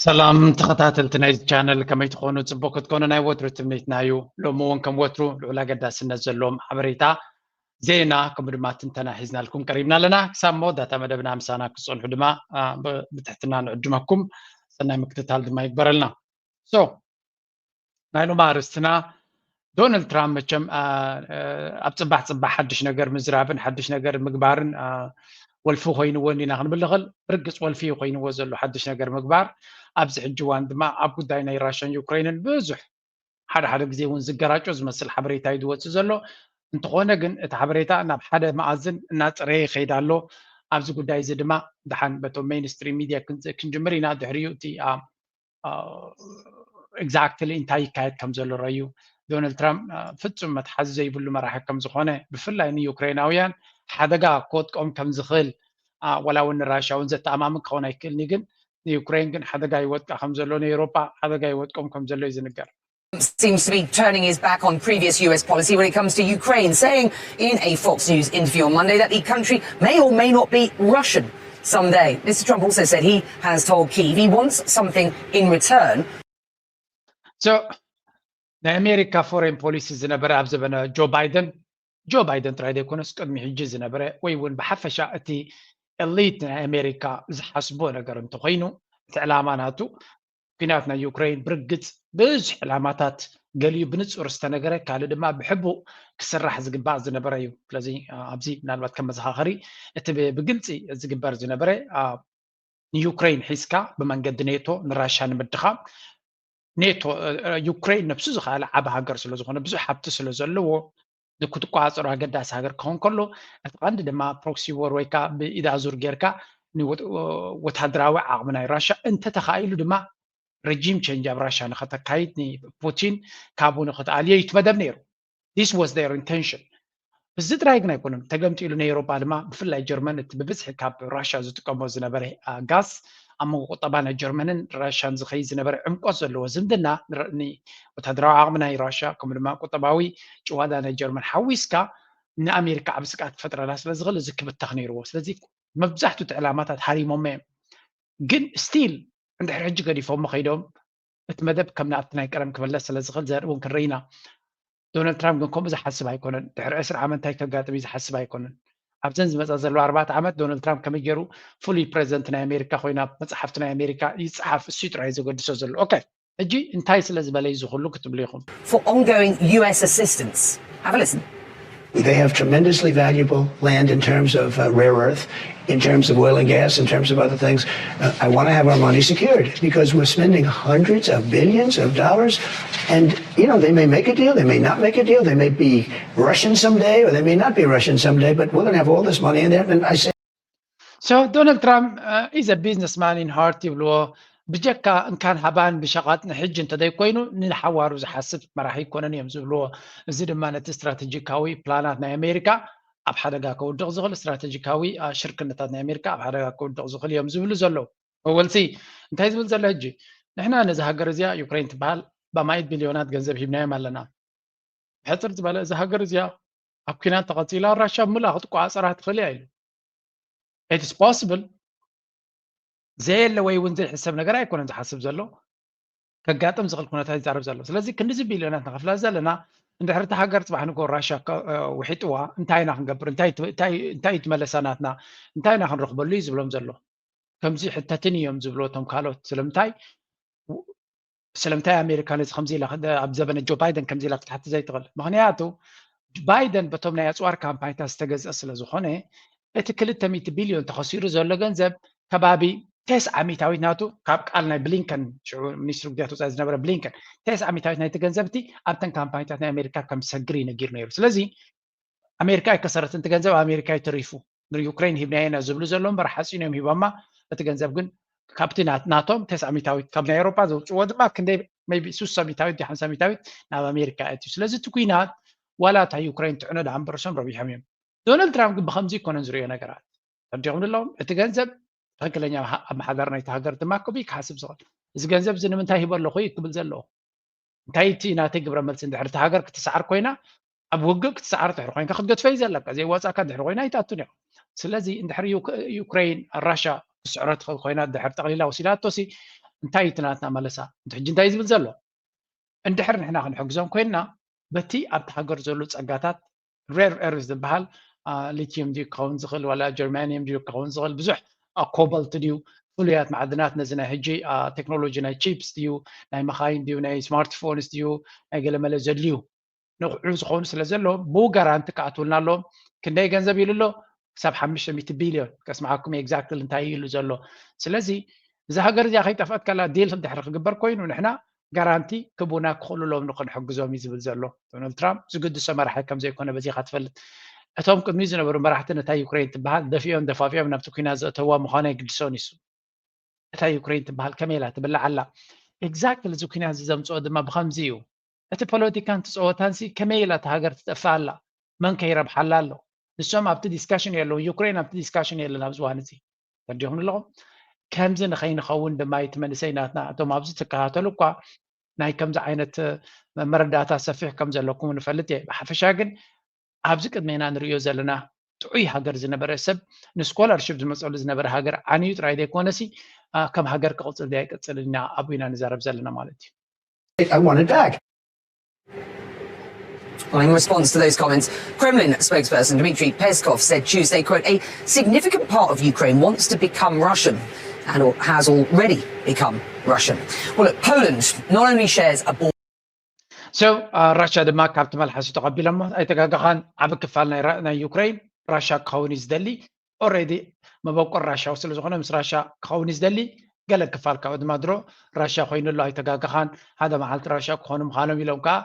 ሰላም ተኸታተልቲ ናይዚ ቻነል፣ ከመይ ትኾኑ? ጽቡቅ ክትኮኑ ናይ ወትሩ ትምኒትና እዩ። ሎሚ እውን ከም ወትሩ ልዑል ኣገዳስነት ዘለዎም ሓበሬታ፣ ዜና፣ ከምኡ ድማ ትንተና ሒዝናልኩም ቀሪብና ኣለና። ክሳብ መወዳእታ መደብና ምሳና ክትጸንሑ ድማ፣ አ፣ ብ-፣ ብትሕትና ንዕድመኩም። ሰናይ ምክትታል ድማ ይግበረልና። So፣ ናይ ሎሚ ኣርእስትና፣ ዶናልድ ትራምፕ መቸም፣ አ፣ አ፣ ኣብ ጽባሕ ጽባሕ ሓድሽ ነገር ምዝራብን ሓድሽ ነገር ምግባርን፣ አ፣ ወልፊ ኮይንዎ እንዲና ክንብል ንኽእል። ብርግጽ ወልፊ እዩ ኮይንዎ ዘሎ ሓድሽ ነገር ምግባር። ኣብዚ ሕጂ እዋን ድማ ኣብ ጉዳይ ናይ ራሽያን ዩክሬንን ብዙሕ ሓደ ሓደ ግዜ እውን ዝገራጮ ዝመስል ሓበሬታ እዩ ዝወጽእ ዘሎ። እንተኾነ ግን እቲ ሓበሬታ ናብ ሓደ መኣዝን እናጸረየ ይኸይድ ኣሎ። ኣብዚ ጉዳይ እዚ ድማ ደሓን በቶም ሜይንስትሪም ሚድያ ክን-፣ ክንጅምር ኢና። ድሕሪኡ እቲ፣ አ፣ አ፣ ኤግዛክትሊ እንታይ ይካየድ ከም ዘሎ ረዩ። ዶናልድ ትራምፕ፣ አ፣ ፍጹም መትሓዚ ዘይብሉ መራሒ ከም ዝኾነ፣ ብፍላይ ንዩክሬናውያን ሓደጋ ክወድቆም ከም ዝኽእል፣ አ፣ ዋላ እውን ንራሽያ እውን ዘተኣማምን ክኸውን ኣይክእልን እዩ፣ ግን ንዩክሬን ግን ሓደጋ ይወድቃ ከም ዘሎ፣ ንኤውሮጳ ሓደጋ ይወድቆም ከም ዘሎ እዩ ዝንገር። Seems to be turning his back on previous U S policy when it comes to Ukraine, saying in a Fox News interview on Monday that the country may or may not be Russian someday. Mister Trump also said he has told Kyiv he wants something in return. So፣ ናይ ኣሜሪካ ፎሬን ፖሊሲ ዝነበረ ኣብ ዘበነ ጆ ባይደን፣ ጆ ባይደን ጥራይ ዘይኮነስ ቅድሚ ሕጂ ዝነበረ ወይ እውን ብሓፈሻ እቲ ኤሊት ናይ ኣሜሪካ ዝሓስቦ ነገር እንተኮይኑ፣ እቲ ዕላማ ናቱ ኩናት ናይ ዩክሬን ብርግጽ ብዙሕ ዕላማታት፣ ገሊኡ ብንጹር ዝተነገረ፣ ካልእ ድማ ብሕቡእ ክስራሕ ዝግባእ ዝነበረ እዩ። ስለዚ፣ አ፣ ኣብዚ ምናልባት ከም መዘኻኸሪ እቲ ብ-፣ ብግልጺ ዝግበር ዝነበረ፣ አ፣ ንዩክሬን ሒዝካ ብመንገዲ ኔቶ ንራሻ ንምድኻም፣ ኔቶ፣ እ፣ እ፣ ዩክሬን ነብሱ ዝኸኣለ ዓቢ ሃገር ስለ ዝኾነ፣ ብዙሕ ሃብቲ ስለ ዘለዎ፣ ንክትቆጻጸሮ ኣገዳሲ ሃገር ክኸውን ከሎ፣ እቲ ቀንዲ ድማ ፕሮክሲ ዎር ወይ ከዓ ብኢድ ኣዙር ጌርካ ንወት-፣ ወታደራዊ ዓቕሚ ናይ ራሻ እንተተኻኢሉ ድማ ረጂም ቼንጅ ኣብ ራሻ ንኸተካይድ ንፑቲን ካብኡ ንኽትኣልዮ እዩ እቲ መደብ ነይሩ። This was their intention። እዚ ጥራይ ግን ኣይኮነን፣ ተገምጢሉ ንኤውሮጳ ድማ፣ ብፍላይ ጀርመን እቲ ብብዝሒ ካብ ራሻ ዝጥቀሞ ዝነበረ፣ አ፣ ጋዝ ኣብ መንጎ ቁጠባ ናይ ጀርመንን ራሻን ዝኸይድ ዝነበረ ዕምቆት ዘለዎ ዝምድና ንረ-፣ ንወታደራዊ ዓቕሚ ናይ ራሻ ከምኡ ድማ ቁጠባዊ ጭዋዳ ናይ ጀርመን ሓዊስካ ንኣሜሪካ ዓቢ ስግኣት ክፈጥረላ ስለ ዝኽእል እዚ ክብተኽ ነይርዎ። ስለዚ መብዛሕትኡ እቲ ዕላማታት ሃሪሞሞ እዮም። ግን ስቲል እንድሕር ሕጂ ገዲፎሞ ከይዶም እቲ መደብ ከም ናብቲ ናይ ቀደም ክምለስ ስለ ዝኽእል ዘርኢ እውን ክንርኢ ኢና። ዶናልድ ትራምፕ ግን ከምኡ ዝሓስብ ኣይኮነን። ድሕሪ ዕስራ ዓመት እንታይ ከጋጥም እዩ ዝሓስብ ኣይኮነን። ኣብዘን ዝመጻ ዘለዋ ኣርባዕተ ዓመት ዶናልድ ትራምፕ ከመይ ገይሩ ፍሉይ ፕሬዚደንት ናይ ኣሜሪካ ኮይኑ ኣብ መጽሓፍቲ ናይ ኣሜሪካ ይጽሓፍ፣ እሱ ጥራይ ዘገድሶ ዘሎ። ኦኬ፣ ሕጂ እንታይ ስለ ዝበለ እዩ ዝኹሉ ክትብሉ ኢኹም። For ongoing U S assistance. Have a listen. They have tremendously valuable land in terms of uh, rare earth, in terms of oil and gas, in terms of other things. Uh, I want to have our money secured because we're spending hundreds of billions of dollars. And, you know, they may make a deal, they may not make a deal, they may be Russian someday, or they may not be Russian someday, but we're going to have all this money in there. And I say, So Donald Trump, uh, is a businessman in heart ይብልዎ። ብጀካ እንካን ሃባን ብሸቐጥ ንሕጂ እንተዘይኮይኑ ንሓዋሩ ዝሓስብ መራሒ ኣይኮነን እዮም ዝብልዎ። እዚ ድማ ነቲ ስትራቴጂካዊ ፕላናት ናይ ኣሜሪካ ኣብ ሓደጋ ከውድቕ ዝኽእል፣ ስትራቴጂካዊ፣ አ፣ ሽርክነታት ናይ ኣሜሪካ ኣብ ሓደጋ ከውድቕ ዝኽእል እዮም ዝብሉ ዘለዉ። ወልሲ እንታይ ዝብል ዘሎ ሕጂ? ንሕና ነዚ ሃገር እዚኣ ዩክሬን ትበሃል ብኣማኢት ቢልዮናት ገንዘብ ሂብናዮም ኣለና። ብሕጽር ዝበለ እዛ ሃገር እዚኣ ኣብ ኲናት ተቐጺላ ራሻ ምሉኣ ክትቆጻጸራ ትኽእል እያ ኢሉ። It is possible። ዘየለ ወይ እውን ዘይሕሰብ ነገር ኣይኮነን ዝሓስብ ዘሎ። ከጋጥም ዝኽእል ኩነታት ይዛረብ ዘሎ። ስለዚ ክንዲዚ ቢልዮናት ንኸፍላ ዘለና እንድሕር እታ ሃገር ጽባሕ ንግሆ ራሻ ከ-፣ እ፣ ውሒጥዋ እንታይ ኢና ክንገብር? እንታይ ት-፣ እንታይ፣ እንታይ እዩ እቲ መለሳ ናትና? እንታይ ኢና ክንረኽበሉ እዩ ዝብሎም ዘሎ። ከምዚ ሕተትን እዮም ዝብሉ እቶም ካልኦት። ስለምንታይ፣ ስለምንታይ ኣሜሪካ ነዚ ከምዚ ኢላ ክደ-፣ ኣብ ዘበነ ጆ ባይደን ከምዚ ኢላ ክትሓቲ ዘይትኽእል? ምኽንያቱ ባይደን በቶም ናይ ኣጽዋር ካምፓኒታት ዝተገዝአ ስለ ዝኾነ እቲ ክልተ ሚእቲ ቢልዮን ተኸሲሩ ዘሎ ገንዘብ ከባቢ ተስዓ ሚእታዊት ናቱ ካብ ቃል ናይ ብሊንከን፣ ሽዑ ሚኒስትሪ ጉዳያት ወጻኢ ዝነበረ ብሊንከን፣ ተስዓ ሚእታዊት ናይቲ ገንዘብ እቲ ኣብተን ካምፓኒታት ናይ ኣሜሪካ ከም ዝሰግር እዩ ነጊሩ ነይሩ። ስለዚ ኣሜሪካ ኣይከሰረትን፣ እቲ ገንዘብ ኣሜሪካ እዩ ተሪፉ። ንዩክሬን ሂብናዮ ኢና ዝብሉ ዘለዉ እምበር ሓፂን እዮም ሂቦማ። እቲ ገንዘብ ግን ካብቲ ናት-፣ ናቶም ተስዓ ሚእታዊት፣ ካብ ናይ ኤውሮጳ ዘውፅዎ ድማ ክንደይ ሜይቢ ሱሳ ሚእታዊት ድዩ ሓምሳ ሚእታዊት ናብ ኣሜሪካ ኣትዩ። ስለዚ እቲ ኲናት ዋላ እታ ዩክሬን ትዕኖ ደኣ እምበር እሶም ረቢሖም እዮም። ዶናልድ ትራምፕ ግን ብኸምዚ ኣይኮነን ዝሪኦ ነገራት። ተረዲኹም ኣለኹም? እቲ ገንዘብ ትኽክለኛ ኣመሓዳሪ ናይቲ ሃገር ድማ ክብ ክሓስብ ዝኽእል። እዚ ገንዘብ እዚ ንምንታይ ሂበ ኣለኹ እዩ ክብል ዘለዎ። እንታይ እቲ ናተይ ግብረ መልሲ? እንድሕር እታ ሃገር ክትሰዓር ኮይና፣ ኣብ ውግእ ክትሰዓር ድሕሪ ኮይንካ ክትገድፎ እዩ ዘለካ። ዘይዋጻእካ ድሕሪ ኮይና ኣይትኣቱን ኢኻ። ስለዚ እንድሕር ዩክ-፣ ዩክሬን ራሻ ክትስዕሮ ትኽእል ኮይና፣ ድሕር ጠቕሊላ ወሲዳቶ ሲ፣ እንታይ እዩ እቲ ናትና መለሳ? እቲ ሕጂ እንታይ እዩ ዝብል ዘሎ? እንድሕር ንሕና ክንሕግዞም ኮይንና፣ በቲ ኣብቲ ሃገር ዘሎ ጸጋታት፣ rare earth ዝበሃል፣ አ፣ ሊቲዩም ድዩ ክኸውን ዝኽእል፣ ዋላ ጀርማኒየም ድዩ ክኸውን ዝኽእል፣ ብዙሕ፣ አ፣ ኮባልት ድዩ፣ ፍሉያት ማዕድናት፣ ነዚ ናይ ሕጂ፣ አ፣ ቴክኖሎጂ ናይ ቺፕስ ድዩ፣ ናይ መኻይን ድዩ፣ ናይ ስማርትፎንስ ድዩ፣ ናይ ገለመለ ዘድልዩ ንቑሑ ዝኾኑ ስለ ዘሎ፣ ብኡ ጋራንቲ ክኣትውልና ኣለዎም። ክንደይ ገንዘብ ኢሉ ኣሎ? ክሳብ ሓሙሽተ ሚእቲ ቢልዮን። ከስምዓኩም ኤግዛክትሊ እንታይ ኢሉ ዘሎ። ስለዚ እዛ ሃገር እዚኣ ከይጠፍአት ከላ ዲል ድሕሪ ክግበር ኮይኑ፣ ንሕና ጋራንቲ ክቡና ክኽእሉ ኣለዎም ንክንሕግዞም እዩ ዝብል ዘሎ ዶናልድ ትራምፕ። ዝግድሶ መራሒ ከም ዘይኮነ በዚኻ ትፈልጥ። እቶም ቅድሚ ዝነበሩ መራሕቲ ነታ ዩክሬን ትበሃል ደፊኦም ደፋፊኦም ናብቲ ኲናት ዘእተውዋ ምዃኑ ኣይግድሶን እዩ። እታ ዩክሬን ትበሃል ከመይ ኢላ ትብላዕ ኣላ? ኤግዛክትሊ እዚ ኲናት እዚ ዘምጽኦ ድማ ብኸምዚ እዩ። እቲ ፖለቲካን እቲ ጸወታን ሲ ከመይ ኢላ እታ ሃገር ትጠፍእ ኣላ? መን ከ ይረብሓላ ኣሎ? ንሶም ኣብቲ ዲስካሽን የለውን፣ ዩክሬን ኣብቲ ዲስካሽን የለን ኣብዚ እዋን እዚ። ተረዲኹም ኣለኹም? ከምዚ ንኸይንኸውን ድማ እቲ መንእሰይ ናትና እቶም ኣብዚ ትከታተሉ እኳ ናይ ከምዚ ዓይነት መረዳእታ ሰፊሕ ከም ዘለኩም ንፈልጥ እየ። ብሓፈሻ ግን ኣብዚ ቅድሜና ንርእዮ ዘለና ጥዑይ ሃገር ዝነበረ ሰብ ንስኮላርሽፕ ዝመፀሉ ዝነበረ ሃገር ዓንዩ ጥራይ ዘይኮነሲ፣ አ፣ ከም ሃገር ክቕፅል ዶ ኣይቅፅልን ኢና ኣብኡ ኢና ንዛረብ ዘለና ማለት እዩ። I want to die. Well, in response to those comments, Kremlin spokesperson Dmitry Peskov said Tuesday, quote, a significant part of Ukraine wants to become Russian and al- has already become Russian. Well, look, Poland not only shares a border So ራሻ ድማ ካብቲ መልሓሱ ተቐቢሎሞ ኣይተጋገኻን። ዓቢ ክፋል ናይ ራ- ናይ ዩክሬን ራሻ ክኸውን እዩ ዝደሊ። ኦሬዲ መበቆል ራሻዊ ስለ ዝኾነ ምስ ራሻ ክኸውን እዩ ዝደሊ። ገለ ክፋል ካብኡ ድማ ድሮ ራሻ ኮይኑ ኣሎ ኣይተጋገኻን። ሓደ መዓልቲ ራሻ ክኾኑ ምዃኖም ኢሎም ከዓ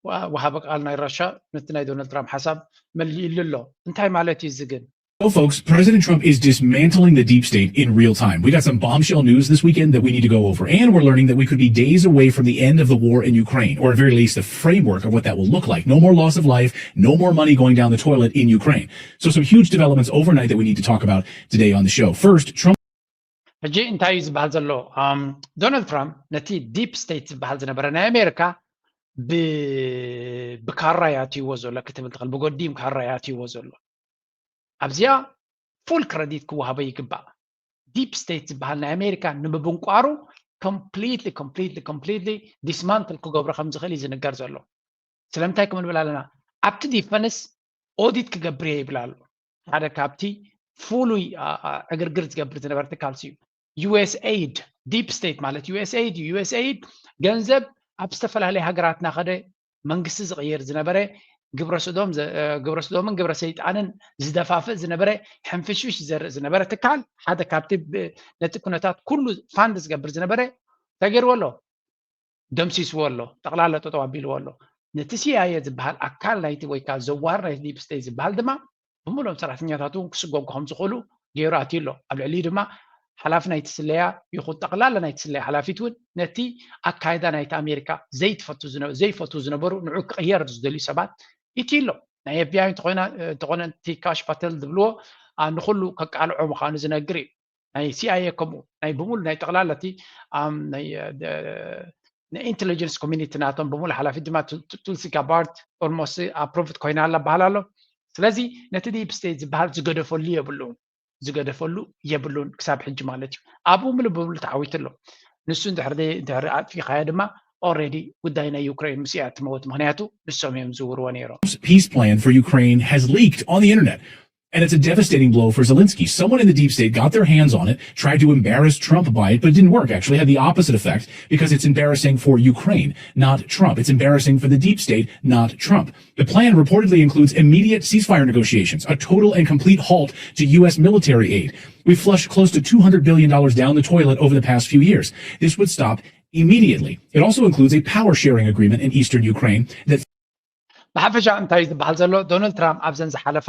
ዋ- ወሃቢ ቃል ናይ ራሻ ነቲ ናይ ዶናልድ ትራምፕ ሓሳብ መሊእሉ ኣሎ። እንታይ ማለት እዩ እዚ ግን? So, folks, President Trump is dismantling the deep state in real time. We got some bombshell news this weekend that we need to go over. And we're learning that we could be days away from the end of the war in Ukraine, or at very least the framework of what that will look like. No more loss of life, no more money going down the toilet in Ukraine. So, some huge developments overnight that we need to talk about today on the show. First, Trump ሕጂ እንታይ እዩ ዝበሃል ዘሎ? ኣም፣ ዶናልድ ትራምፕ ነቲ ዲፕ ስቴት ዝበሃል ዝነበረ ናይ ኣሜሪካ ብ- ብካራ ያትይዎ ዘሎ ክትብል ትኽእል፣ ብጎዲም ካራ ያትይዎ ዘሎ ኣብዚኣ ፉል ክረዲት ክወሃቦ ይግባእ። ዲፕ ስቴት ዝበሃል ናይ ኣሜሪካ ንምብንቋሩ ኮምፕሊትሊ ኮምፕሊትሊ ኮምፕሊትሊ ዲስማንትል ክገብሮ ከም ዝኽእል እዩ ዝንገር ዘሎ። ስለምንታይ ከም ንብል ኣለና ኣብቲ ዲፈንስ ኦዲት ክገብር እየ ይብል ኣሎ። ሓደ ካብቲ ፍሉይ ዕግርግር ዝገብር ዝነበረ ትካል እዩ። ዩኤስኤይድ ዲፕ ስቴት ማለት ዩኤስኤይድ እዩ። ዩኤስኤይድ ገንዘብ ኣብ ዝተፈላለየ ሃገራት እናኸደ መንግስቲ ዝቕይር ዝነበረ ግብረ ስዶምን ግብረ ሰይጣንን ዝደፋፍእ ዝነበረ ሕንፍሽፍሽ ዝዘርእ ዝነበረ ትካል ሓደ ካብቲ ነቲ ኩነታት ኩሉ ፋንድ ዝገብር ዝነበረ ተገይርዎ ኣሎ። ደምሲስዎ ኣሎ። ጠቕላላ ጠጠው ኣቢልዎ ኣሎ። ነቲ ሲኣይኤ ዝበሃል ኣካል ናይቲ ወይ ከዓ ዘዋር ናይቲ ዲፕ ስቴት ዝበሃል ድማ ብምሉኦም ሰራሕተኛታት እውን ክስጎጉ ከም ዝኽእሉ ገይሩ ኣትዩ ኣሎ። ኣብ ልዕሊኡ ድማ ሓላፊ ናይቲ ስለያ ይኹን ጠቕላላ ናይቲ ስለያ ሓላፊት እውን ነቲ ኣካይዳ ናይቲ ኣሜሪካ ዘይትፈቱ ዝነ- ዘይፈትዉ ዝነበሩ ንዑ ክቕየር ዝደልዩ ሰባት ይትዩ ኣሎ። ናይ ኤፍቢኣይ እንተኾይና እንተኾነ እቲ ካሽ ፓተል ዝብልዎ ኣ፣ ንኹሉ ከቃልዖ ምዃኑ ዝነግር እዩ። ናይ ሲኣይኤ ከምኡ ናይ ብምሉ ናይ ጠቕላላ እቲ ኣም፣ ናይ እ፣ ደ- ናይ ኢንቴሊጀንስ ኮሚኒቲ ናቶም ብምሉ ሓላፊት ድማ ቱ- ቱ- ቱልሲ ጋባርድ ኦልሞስት ኣፕሩቭድ ኮይና ኣላ በሃል ኣሎ። ስለዚ ነቲ ዲፕ ስቴት ዝበሃል ዝገደፈሉ የብሉን ዝገደፈሉ የብሉን ክሳብ ሕጂ ማለት እዩ። ኣብኡ ምሉ ብምሉ ተዓዊቱ ኣሎ። ንሱ እንድሕር ዘይ- እንድሕር ኣጥፊኻዮ ድማ ኦልሬዲ ጉዳይ ናይ ዩክሬን ምስ እያ ትመውት፣ ምክንያቱ ንሶም እዮም ዝውርዎ ነይሮም። Trump's peace plan for Ukraine has leaked on the internet. And it's a devastating blow for Zelensky. Someone in the deep state got their hands on it, tried to embarrass Trump by it, but it didn't work. Actually, had the opposite effect because it's embarrassing for Ukraine, not Trump. It's embarrassing for the deep state, not Trump. The plan reportedly includes immediate ceasefire negotiations, a total and complete halt to U S military aid. We've flushed close to two hundred billion dollars down the toilet over the past few years. This would stop immediately. It also includes a power sharing agreement in eastern Ukraine that ብሓፈሻ እንታይ እዩ ዝበሃል ዘሎ? ዶናልድ ትራምፕ ኣብዘን ዝሓለፋ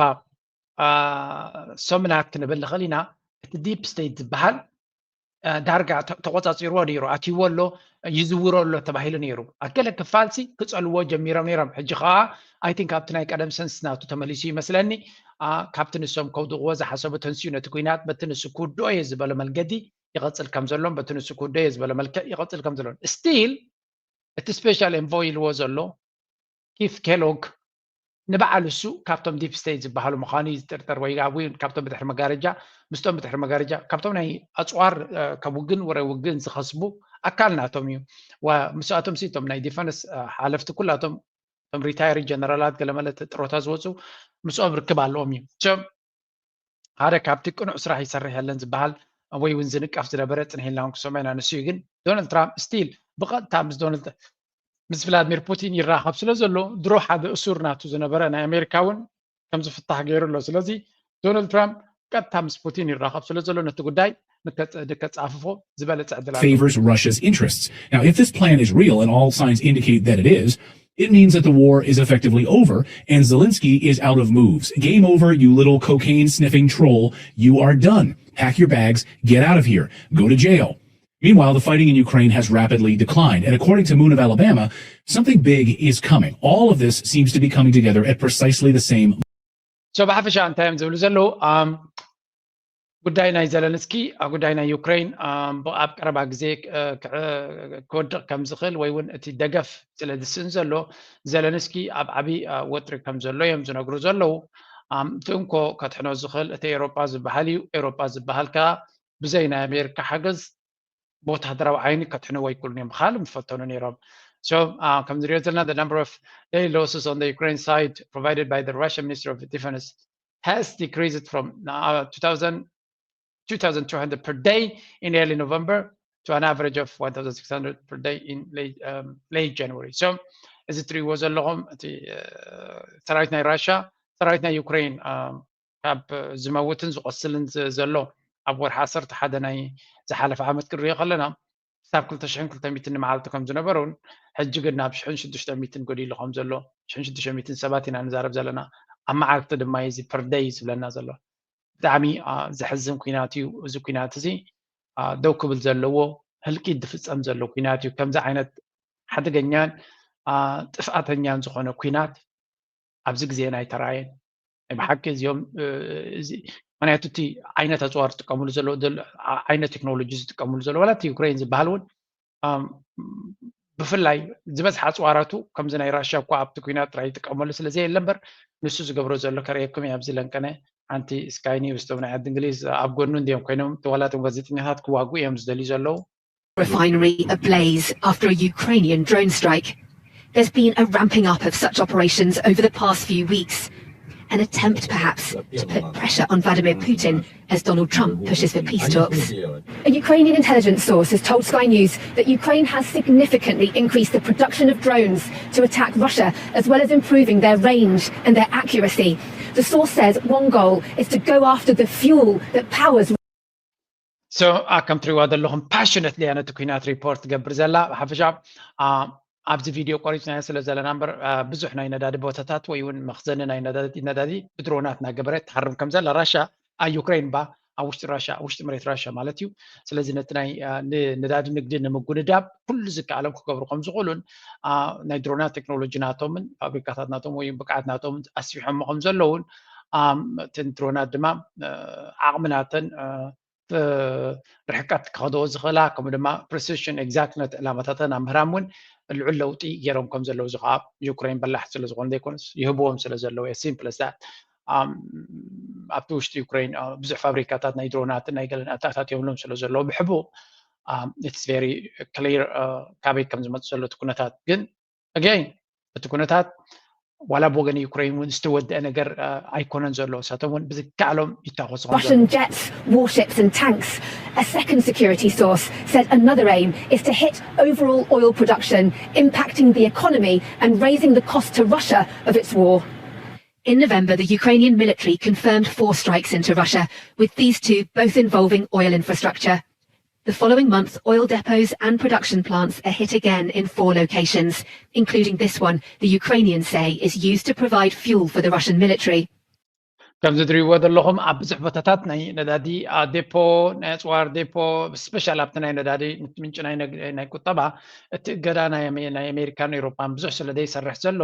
አ፣ ሰሙናት ክንብል ንኽእል ኢና። እቲ ዲፕ ስቴት ዝበሃል አ፣ ዳርጋ ተ- ተቆፃፂርዎ ነይሩ፣ ኣትይዎ ኣሎ፣ ይዝውሮ ኣሎ ተባሂሉ ነይሩ። ኣብ ገለ ክፋልሲ ክፀልዎ ጀሚሮም ነይሮም። ሕጂ ከዓ ኣይ ቲንክ ኣብቲ ናይ ቀደም ሰንስ ናቱ ተመሊሱ ይመስለኒ። አ፣ ካብቲ ንሶም ከውድቕዎ ዝሓሰቡ ተንስዩ ነቲ ኩናት በቲ ንሱ ክውድኦ እየ ዝበሎ መንገዲ ይቐፅል ከም ዘሎን በቲ ንሱ ክውድኦ እየ ዝበሎ መልክዕ ይቐፅል ከም ዘሎን ስቲል እቲ ስፔሻል ኤንቮይ ኢልዎ ዘሎ ኪፍ ኬሎግ ንበዓል እሱ ካብቶም ዲፕ ስቴት ዝበሃሉ ምዃኑ እዩ ዝጥርጠር ወይ ኣብ እውን ካብቶም ብድሕሪ መጋረጃ ምስቶም ብድሕሪ መጋረጃ ካብቶም ናይ ኣፅዋር እ፣ ካብ ውግን ወረ ውግን ዝኸስቡ ኣካል ናቶም እዩ። ምስኣቶም ሲ እቶም ናይ ዲፈንስ ሓለፍቲ ኩላቶም እቶም ሪታየሪ ጀነራላት ገለመለ ጥሮታ ዝወፁ ምስኦም ርክብ ኣለዎም እዩ። ሓደ ካብቲ ቅኑዕ ስራሕ ይሰርሕ የለን ዝበሃል ወይ እውን ዝንቀፍ ዝነበረ ፅንሕ ኢልና እውን ክሰምዖ ኢና። ንሱ እዩ ግን ዶናልድ ትራምፕ ስቲል ብቐጥታ ምስ ዶናልድ ምስ ቭላድሚር ፑቲን ይራኸብ ስለ ዘሎ ድሮ ሓደ እሱር ናቱ ዝነበረ ናይ ኣሜሪካ እውን ከም ዝፍታሕ ገይሩ ኣሎ። ስለዚ ዶናልድ ትራምፕ ቀጥታ ምስ ፑቲን ይራኸብ ስለ ዘሎ ነቲ ጉዳይ ንከፃፍፎ ዝበለፀ ዕድል ኣሎ። favors Russia's interests. Now, if this plan is real, and all signs indicate that it is, it means that the war is effectively over and Zelensky is out of moves. Game over, you little cocaine sniffing troll. You are done. Pack your bags, get out of here, go to jail. Meanwhile, the fighting in Ukraine has rapidly declined. And according to Moon of Alabama, something big is coming. All of this seems to be coming together at precisely the same so ብሓፈሻ እንታይ እዮም ዝብሉ ዘለዉ? ጉዳይ ናይ ዘለንስኪ፣ ጉዳይ ናይ ዩክሬን ኣብ ቀረባ ግዜ ክወድቕ ከም ዝኽእል ወይ እውን እቲ ደገፍ ስለ ዝስእን ዘሎ ዘለንስኪ ኣብ ዓብዪ ወጥሪ ከም ዘሎ እዮም ዝነግሩ ዘለዉ። እቲ እንኮ ከድሕኖ ዝኽእል እቲ ኤውሮጳ ዝበሃል እዩ። ኤውሮጳ ዝበሃል ከኣ ብዘይ ናይ ኣሜሪካ ሓገዝ ብወታደራዊ ዓይኒ ከድሕንዎ ኣይክእሉን እዮም። ካልእ ምፈተኑ ነይሮም። So ከም ንሪኦ ዘለና the number of daily losses on the Ukraine side provided by the Russian Ministry of Defense has decreased from uh, two thousand, two thousand two hundred per day in early November to an average of one thousand six hundred per day in late, um, late January. So እዚ ትሪእዎ ዘለኹም እቲ ሰራዊት ናይ ራሽያ ሰራዊት ናይ ዩክሬን ካብ ዝመውትን ዝቆስልን ዘሎ ኣብ ወርሒ ዓሰርተ ሓደ ናይ ዝሓለፈ ዓመት ክንሪኦ ከለና ክሳብ ክልተ ሽሕን ክልተ ሚእትን ንመዓልቲ ከም ዝነበረውን ሕጂ ግን ናብ ሽሕን ሽዱሽተ ሚእትን ጎዲሉ ከም ዘሎ ሽሕን ሽዱሽተ ሚእትን ሰባት ኢና ንዛረብ ዘለና። ኣብ መዓልቲ ድማ እዚ ፐርደይ ዝብለና ዘሎ ብጣዕሚ ዘሕዝን ኩናት እዩ። እዚ ኩናት እዚ ደው ክብል ዘለዎ ህልቂት ዝፍፀም ዘሎ ኩናት እዩ። ከምዚ ዓይነት ሓደገኛን ጥፍኣተኛን ዝኾነ ኩናት ኣብዚ ግዜና ኣይተራእየን። ናይ ብሓቂ እዚኦም ምክንያቱ እቲ ዓይነት ኣፅዋር ዝጥቀምሉ ዘሎ ዓይነት ቴክኖሎጂ ዝጥቀምሉ ዘሎ ዋላ እቲ ዩክሬን ዝበሃል እውን ብፍላይ ዝበዝሓ ኣፅዋራቱ ከምዚ ናይ ራሽያ እኳ ኣብቲ ኩናት ጥራይ ይጥቀመሉ ስለ ዘየለ እምበር ንሱ ዝገብሮ ዘሎ ከርእየኩም እየ። ኣብዚ ለንቀነ ሓንቲ ስካይ ኒውስ እቶም ናይ ዓዲ እንግሊዝ ኣብ ጎኑ እንዲዮም ኮይኖም ዋላ እቶም ጋዜጠኛታት ክዋግኡ እዮም ዝደልዩ ዘለዉ። Refinery ablaze after a Ukrainian drone strike. There's been a ramping up of such operations over the past few weeks, an attempt perhaps to put pressure on Vladimir Putin as Donald Trump pushes for peace talks. A Ukrainian intelligence source has told Sky News that Ukraine has significantly increased the production of drones to attack Russia, as well as improving their range and their accuracy. The source says one goal is to go after the fuel that powers so ከም ትሪእዋ ዘለኹም ፓሽነትሊ እያ ነቲ ኩናት ሪፖርት ትገብር ዘላ። ብሓፈሻ ኣብዚ ቪድዮ ቆሪፅናዮ ስለ ዘለና እምበር ብዙሕ ናይ ነዳዲ ቦታታት ወይ እውን መኽዘኒ ናይ ነዳዲ ብድሮናት እናገበረት ትሃርም ከም ዘላ ራሻ ኣብ ዩክሬን ባ ኣብ ውሽጢ ራሻ ኣብ ውሽጢ መሬት ራሻ ማለት እዩ። ስለዚ ነቲ ናይ ነዳዲ ንግዲ ንምጉንዳብ ኩሉ ዝከኣሎም ክገብሩ ከም ዝኽእሉን ናይ ድሮናት ቴክኖሎጂ ናቶምን ፋብሪካታት ናቶም ወይ ብቅዓት ናቶምን ኣስፊሖሞ ከም ዘለውን እተን ድሮናት ድማ ዓቕሚ ናተን ርሕቀት ክኸደዎ ዝኽእላ ከምኡ ድማ ፕሪሲሽን ኤግዛክት ነቲ ዕላማታተን ኣብ ምህራም እውን ልዑል ለውጢ ገይሮም ከም ዘለዉ እዚ ከዓ ዩክሬን በላሕቲ ስለ ዝኾኑ ዘይኮነስ ይህብዎም ስለ ዘለዉ እየ። ሲምፕል ስ ኣብቲ ውሽጢ ዩክሬን ብዙሕ ፋብሪካታት ናይ ድሮናትን ናይ ገለን ኣተኣታትዮምሎም ስለ ዘለዉ ብሕቡእ ኢትስ ቨሪ ክሊር ካበይ ከም ዝመፅእ ዘሎ እቲ ኩነታት ግን ኣገይን እቲ ኩነታት ዋላ ብወገን ዩክሬን እውን ዝተወደአ ነገር ኣይኮነን ዘሎ። ንሳቶም እውን ብዝከኣሎም ይታኮሱ ከም ዘለዉ። Russian jets, warships and tanks. A second security source said another aim is to hit overall oil production, impacting the economy and raising the cost to Russia of its war. In November, the Ukrainian military confirmed four strikes into Russia, with these two both involving oil infrastructure. The following month, oil depots and production plants are hit again in four locations, including this one the Ukrainians say is used to provide fuel for the Russian military. ከምዚ ትሪእዎ ዘለኹም ኣብ ብዙሕ ቦታታት ናይ ነዳዲ ዴፖ ናይ ኣፅዋር ዴፖ ስፔሻል ኣብቲ ናይ ነዳዲ ምንጪ ናይ ቁጠባ እቲ እገዳ ናይ ኣሜሪካን ኤውሮፓን ብዙሕ ስለ ዘይሰርሕ ዘሎ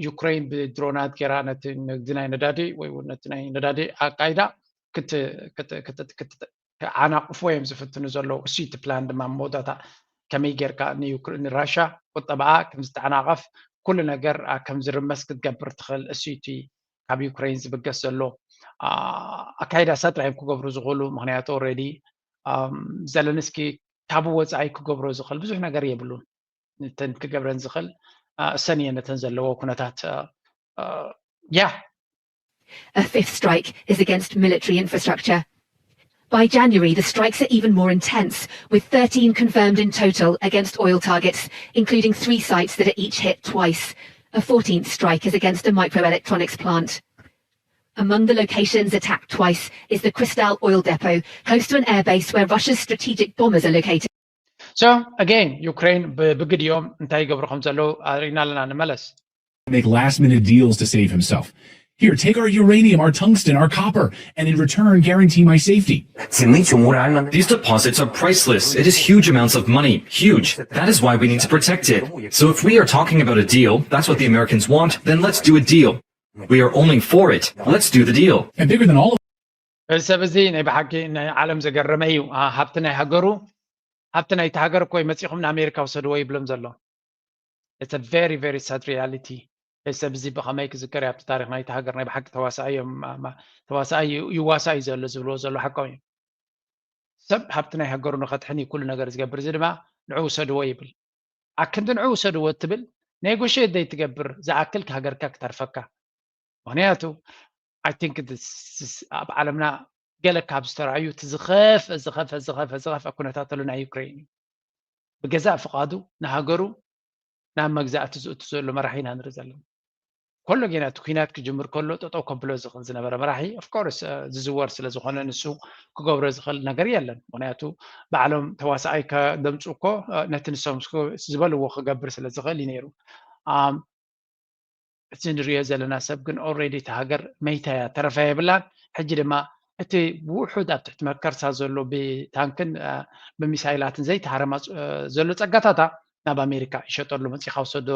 ዩክሬን ብድሮናት ገይራ ነቲ ንግዲ ናይ ነዳዲ ወይ እውን ነቲ ናይ ነዳዲ ኣካይዳ ክትዓናቕፍዎ እዮም ዝፍትኑ ዘለዉ። እሱ እቲ ፕላን ድማ መወዳእታ ከመይ ጌርካ ንራሻ ቁጠባኣ ከም ዝተዓናቐፍ ኩሉ ነገር ከም ዝርመስ ክትገብር ትኽእል እሱ እቲ ካብ ዩክሬን ዝብገስ ዘሎ ኣካይዳ እሳ ጥራይ እዮም ክገብሩ ዝኽእሉ። ምክንያቱ ኦልሬዲ ዘለንስኪ ካብ ወፃኢ ክገብሮ ዝኽእል ብዙሕ ነገር የብሉን። ነተን ክገብረን ዝኽእል እሰን እየ ነተን ዘለዎ ኩነታት። ያ A fifth strike is against military infrastructure. By January, the strikes are even more intense, with thirteen confirmed in total against oil targets, including three sites that are each hit twice. A fourteenth strike is against a microelectronics plant. Among the locations attacked twice is the Kristall oil depot, close to an airbase where Russia's strategic bombers are located. So again, Ukraine ብግዲኦም እንታይ ይገብሩ ከም ዘለዉ ኣሪእና ኣለና። ንመለስ። Make last minute deals to save himself. Here, take our uranium, our tungsten, our copper, and in return, guarantee my safety. These deposits are priceless. It is huge amounts of money. Huge. That is why we need to protect it. So if we are talking about a deal, that's what the Americans want, then let's do a deal. We are only for it. Let's do the deal. And bigger than all of እዚ ሰብ እዚ ናይ ብሓቂ ናይ ዓለም ዘገረመ እዩ። ሃብቲ ናይ ሃገሩ ሃብቲ ናይቲ ሃገር እኮ መፂኹም ንኣሜሪካ ውሰድዎ ይብሎም ዘሎ። It's a very very sad reality። እዚ ሰብ እዚ ብኸመይ ክዝከር ኣብቲ ታሪክ ናይቲ ሃገር ናይ ብሓቂ ተዋሳኣይ እዮም። ተዋሳኣይ ይዋሳእ እዩ ዘሎ ዝብልዎ ዘሎ ሓቆም እዩ። ሰብ ሃብቲ ናይ ሃገሩ ንኸድሕን እዩ ኩሉ ነገር ዝገብር። እዚ ድማ ንዑ ውሰድዎ ይብል። ኣክንዲ ንዑ ውሰድዎ እትብል negotiate ዘይትገብር ዝኣክል ሃገርካ ክተርፈካ። ምክንያቱ I think ኣብ ዓለምና ገለ ካብ ዝተረኣዩ እቲ ዝኸፍአ ዝኸፍአ ዝኸፍአ ዝኸፍአ ኩነታት ኣሎ ናይ ዩክሬን እዩ። ብገዛእ ፍቓዱ ንሃገሩ ናብ መግዛእቲ ዝእቱ ዘሎ መራሒ ኢና ንርኢ ዘለና። ከሎ ጌና እቲ ኩናት ክጅምር ከሎ ጠጠው ከብሎ ዝኽእል ዝነበረ መራሒ of course ዝዝወር ስለ ዝኾነ ንሱ ክገብሮ ዝኽእል ነገር የለን። ምክንያቱ ባዕሎም ተዋሳኣይ ከደምፁ እኮ ነቲ ንሶም ዝበልዎ ክገብር ስለ ዝኽእል እዩ ነይሩ። እቲ ንሪኦ ዘለና ሰብ ግን already እቲ ሃገር መይታ እያ፣ ተረፋ የብላን። ሕጂ ድማ እቲ ውሑድ ኣብ ትሕቲ መከርሳ ዘሎ ብታንክን ብሚሳይላትን ዘይተሃረማ ዘሎ ፀጋታታ ናብ ኣሜሪካ ይሸጠሉ። መፂኻ ውሰዶ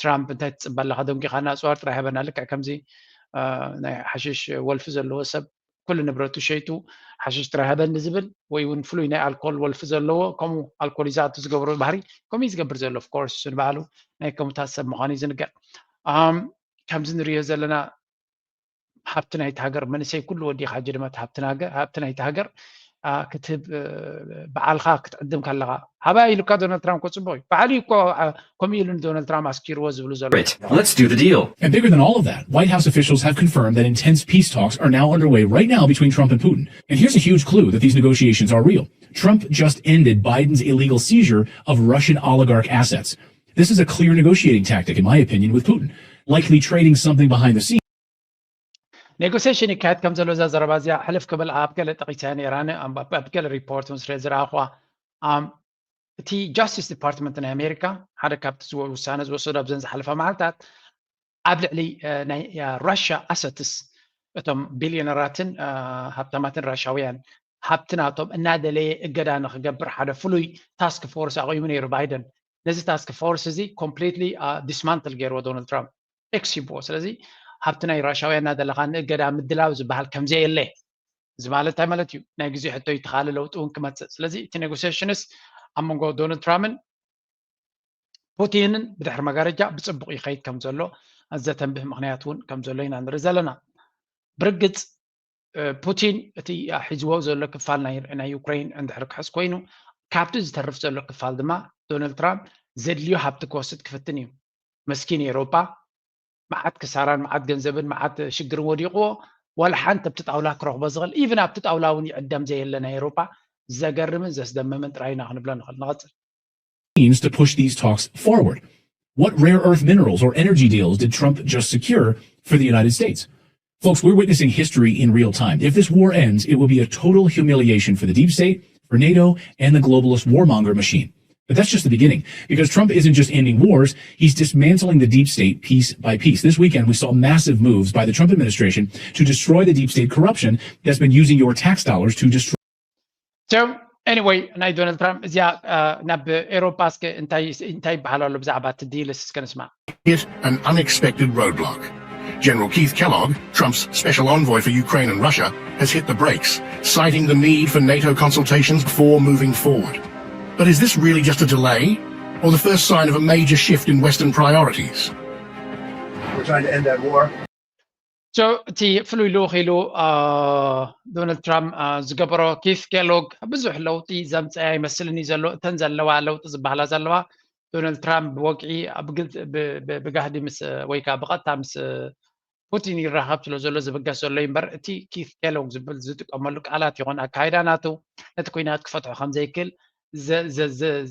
ትራምፕ እንታይ ትፅበ ኣለካ? ደንጊኻና፣ ኣፅዋር ጥራይ ሃበና። ልክዕ ከምዚ ናይ ሓሽሽ ወልፊ ዘለዎ ሰብ ኩሉ ንብረቱ ሸይጡ ሓሽሽ ጥራይ ሃበኒ ዝብል ወይ እውን ፍሉይ ናይ ኣልኮል ወልፊ ዘለዎ ከምኡ ኣልኮል ይዛቱ ዝገብሮ ባህሪ ከምኡ ዝገብር ዘሎ of course ንባዕሉ ናይ ከምኡታት ሰብ ምዃኑ እዩ ዝንገር። ከምዚ ንሪኦ ዘለና ሃብቲ ናይቲ ሃገር መንእሰይ ኩሉ ወዲኻ ሕጂ ድማ ሃብቲ ናይቲ ሃገር ክትህብ በዓልካ ክትዕድም ከለኻ ሃባ ኢሉካ ዶናልድ ትራምፕ ክፅቡቅ እዩ። ባዕሉ እኮ ከምኡ ኢሉ ንዶናልድ ትራምፕ ኣስኪርዎ ዝብሉ ዘሎ። Let's do the deal. And bigger than all of that, White House officials have confirmed that intense peace talks are now underway right now between Trump and Putin. And here's a huge clue that these negotiations are real. Trump just ended Biden's illegal seizure of Russian oligarch assets. This is a clear negotiating tactic, in my opinion, with Putin, likely trading something behind the scenes. Negotiation ይካየድ ከም ዘሎ እዛ ዘረባ እዚኣ ሕልፍ ክብል ኣብ ገለ ጠቂሰ ነይራነ ኣብ ገለ ሪፖርት ምስ ዝረኣኹዋ እቲ ጃስቲስ ዲፓርትመንት ናይ ኣሜሪካ ሓደ ካብቲ ውሳነ ዝወሰዱ ኣብዘን ዝሓለፋ መዓልታት ኣብ ልዕሊ ናይ ራሽያ ኣሰትስ እቶም ቢልዮነራትን ሃብታማትን ራሻውያን ሃብቲ ናቶም እናደለየ እገዳ ንክገብር ሓደ ፍሉይ ታስክ ፎርስ ኣቑሙ ነይሩ ባይደን። ነዚ ታስክ ፎርስ እዚ ኮምፕሊትሊ ዲስማንትል ገይርዎ ዶናልድ ትራምፕ ኤክስ ይብዎ። ስለዚ ሃብቲ ናይ ራሻውያን እናደለካ ንእገዳ ምድላው ዝበሃል ከምዘየለ እዚ ማለት እንታይ ማለት እዩ? ናይ ግዜ ሕቶ ይተኻለ ለውጢ እውን ክመፅእ። ስለዚ እቲ ኔጎሲሽንስ ኣብ መንጎ ዶናልድ ትራምፕን ፑቲንን ብድሕሪ መጋረጃ ብፅቡቕ ይኸይድ ከም ዘሎ ዘተንብህ ምክንያት እውን ከም ዘሎ ኢና ንርኢ ዘለና። ብርግፅ ፑቲን እቲ ሒዝዎ ዘሎ ክፋል ናይ ዩክሬን እንድሕር ክሕዝ ኮይኑ ካብቲ ዝተርፍ ዘሎ ክፋል ድማ ዶናልድ ትራምፕ ዘድልዮ ሃብቲ ክወስድ ክፍትን እዩ። መስኪን ኤሮፓ መዓት ክሳራን መዓት ገንዘብን መዓት ሽግርን ወዲቕዎ ዋላ ሓንቲ ኣብቲ ጣውላ ክረኽቦ ዝኽእል ኢቭን ኣብቲ ጣውላ እውን ይዕደም ዘየለ ናይ ኤሮፓ ዘገርምን ዘስደምምን ጥራይ ኢና ክንብሎ ንኽእል። ንቐፅል። Means to push these talks forward. What rare earth minerals or energy deals did Trump just secure for the United States? Folks, we're witnessing history in real time. If this war ends, it will be a total humiliation for the deep state, for NATO, and the globalist warmonger machine. But that's just the beginning, because Trump isn't just ending wars, he's dismantling the deep state piece by piece. This weekend, we saw massive moves by the Trump administration to destroy the deep state corruption that's been using your tax dollars to destroy. So, anyway, ናይ ዶናልድ ትራምፕ እዚኣ ናብ ኤሮፓ እስከ እንታይ ይበሃል ኣሎ ብዛዕባ እቲ ዲል እስከ ንስማዕ። Yet an unexpected roadblock. General Keith Kellogg, Trump's special envoy for Ukraine and Russia, has hit the brakes, citing the need for NATO consultations before moving forward. But is this really just a delay, or the first sign of a major shift in Western priorities? We're trying to end that war. So እቲ ፍሉይ ልኡኽ ኢሉ ዶናልድ ትራምፕ ዝገበሮ፣ ኪት ኬሎግ ብዙሕ ለውጢ ዘምፀአ ይመስልኒ ዘሎ። እተን ዘለዋ ለውጢ ዝበሃላ ዘለዋ ዶናልድ ትራምፕ ብወግዒ ብጋህዲ ምስ ወይ ከዓ ብቐጥታ ምስ ፑቲን ይራኸብ ስለ ዘሎ ዝብገስ ዘሎ እምበር፣ እቲ ኪት ኬሎግ ዝብል ዝጥቀመሉ ቃላት ይኹን ኣካይዳ ናቱ ነቲ ኩናት ክፈትሖ ከም ዘይክእል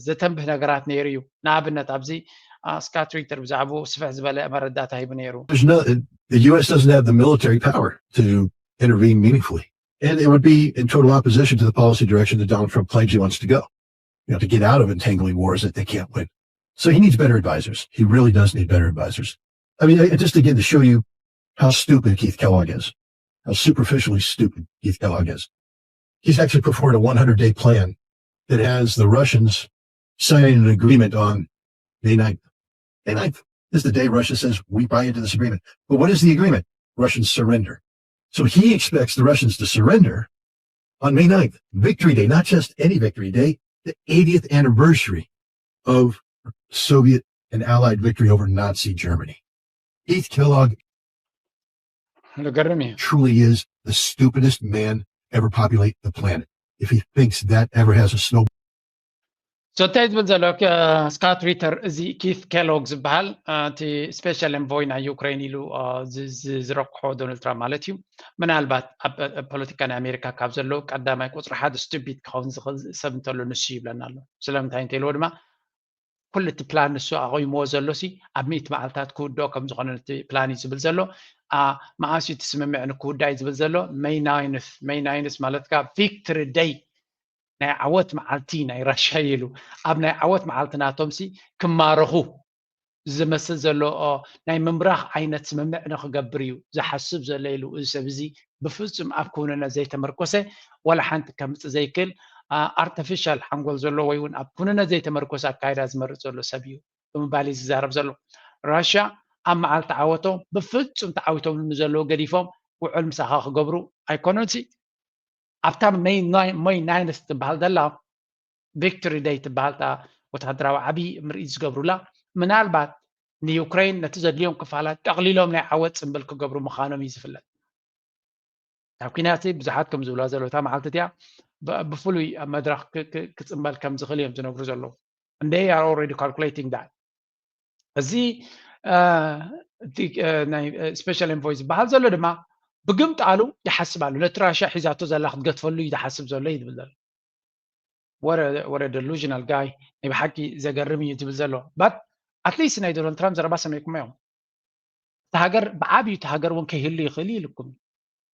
ዘተንብህ ነገራት ነይሩ እዩ። ንኣብነት ኣብዚ ስካት ሪተር ብዛዕባኡ ስፍሕ ዝበለ መረዳእታ ሂቡ ነይሩ። The U S doesn't have the military power to intervene meaningfully. And it would be in total opposition to the policy direction that Donald Trump claims he wants to go, you know, to get out of entangling wars that they can't win. So he needs better advisors. He really does need better advisors. I mean, just again to show you how stupid Keith Kellogg is, how superficially stupid Keith Kellogg is. He's actually put forward a one hundred day plan that has the Russians signing an agreement on May ninth. May ninth is the day Russia says we buy into this agreement. But what is the agreement? Russian surrender. So he expects the Russians to surrender on May ninth, Victory Day, not just any Victory Day, the eightieth anniversary of Soviet and Allied victory over Nazi Germany. Keith Kellogg ዝገርም እዩ። Truly is the stupidest man ever populate the planet. If he thinks that ever has a snow So እንታይ ዝብል ዘሎ ስካት ሪተር፣ እዚ ኪት ኬሎግ ዝበሃል እቲ ስፔሻል ኤንቮይ ናይ ዩክሬን ኢሉ ዝረቅሖ ዶናልድ ትራምፕ ማለት እዩ። ምናልባት ኣብ ፖለቲካ ናይ ኣሜሪካ ካብ ዘለዉ ቀዳማይ ቁፅሪ ሓደ ስቱፒድ ክኸውን ዝኽእል ሰብ እንተሎ ንሱ ይብለና ኣሎ። ስለምንታይ እንተኢልዎ ድማ ኩሉ እቲ ፕላን ንሱ ኣቑምዎ ዘሎ ሲ ኣብ ሚእቲ መዓልታት ክውድኦ ከም ዝኾነ ነቲ ፕላን እዩ ዝብል ዘሎ። መዓስ እዩ እቲ ስምምዕ ንክውዳእ እዩ ዝብል ዘሎ? መይ ናይንስ። መይ ናይንስ ማለት ከዓ ቪክትሪ ደይ ናይ ዓወት መዓልቲ ናይ ራሻ ኢሉ ኣብ ናይ ዓወት መዓልቲ ናቶም ሲ ክማረኹ ዝመስል ዘሎ ናይ ምምራኽ ዓይነት ስምምዕ ንክገብር እዩ ዝሓስብ ዘሎ ኢሉ። እዚ ሰብ እዚ ብፍጹም ኣብ ክውንነት ዘይተመርኮሰ ዋላ ሓንቲ ከምፅእ ዘይክእል ኣርቲፊሻል ሓንጎል ዘሎ ወይ እውን ኣብ ክውንነት ዘይተመርኮሰ ኣካይዳ ዝመርፅ ዘሎ ሰብ እዩ ብምባል እዩ ዝዛረብ ዘሎ። ራሻ ኣብ መዓልቲ ዓወቶም ብፍጹም ተዓዊቶም ንዘለዉ ገዲፎም ውዕል ምሳኻ ክገብሩ ኣይኮነን ሲ ኣብታ መይ ናይንስ ትበሃል ዘላ ቪክቶሪ ደይ ትበሃል ወታደራዊ ዓብዪ ምርኢት ዝገብሩላ ምናልባት ንዩክሬን ነቲ ዘድልዮም ክፋላት ጠቕሊሎም ናይ ዓወት ፅምብል ክገብሩ ምዃኖም እዩ ዝፍለጥ። ካብ ኩናት ብዙሓት ከም ዝብላ ዘለዉ እታ መዓልቲ እቲኣ ብፍሉይ ኣብ መድረኽ ክፅምበል ከም ዝኽእል እዮም ዝነግሩ ዘለዉ። And they are already calculating that። እዚ ናይ ስፔሻል ኤንቮይ ዝበሃል ዘሎ ድማ ብግምጣሉ ይሓስብ ኣሎ። ነቲ ራሽያ ሒዛቶ ዘላ ክትገትፈሉ እዩ ዝሓስብ ዘሎ እዩ ዝብል ዘሎ። What a delusional guy። ናይ ብሓቂ ዘገርም እዩ ዝብል ዘሎ። But at least ናይ ዶናልድ ትራምፕ ዘረባ ሰሚዕኩሞ እዮም። እቲ ሃገር ብዓብዩ እቲ ሃገር እውን ከይህሉ ይኽእል እዩ ኢልኩም።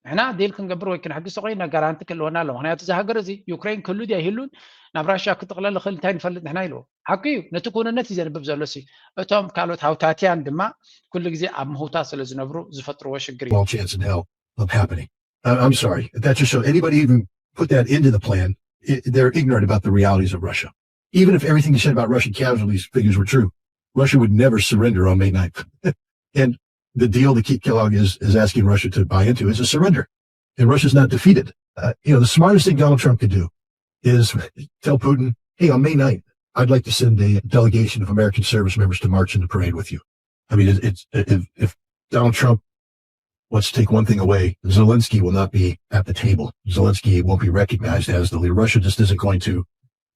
ንሕና ዲል ክንገብር ወይ ክንሕግዝ ተኮይና ጋራንቲ ክህልወና ኣሎ። ምክንያቱ እዚ ሃገር እዚ ዩክሬን ክህሉ ድያ ይህሉን ናብ ራሽያ ክጥቕለል ይኽእል እንታይ ንፈልጥ ንሕና ኢልዎ። ሓቂ እዩ። ነቲ ክውንነት እዩ ዘንብብ ዘሎ ሲ። እቶም ካልኦት ሃውታትያን ድማ ኩሉ ግዜ ኣብ ምህውታ ስለ ዝነብሩ ዝፈጥርዎ ሽግር እዩ። Small chance in hell of happening. I- I'm sorry. That just shows anybody even put that into the plan, it, they're ignorant about the realities of Russia. Even if everything you said about Russian casualties figures were true, Russia would never surrender on May ninth. And the deal that Keith Kellogg is, is asking Russia to buy into is a surrender. And Russia's not defeated. Uh, you know, the smartest thing Donald Trump could do is tell Putin, hey, on May ninth, I'd like to send a delegation of American service members to march in the parade with you. I mean, it's, it's if, if Donald Trump wants to take one thing away, Zelensky will not be at the table. Zelensky won't be recognized as the leader. Russia just isn't going to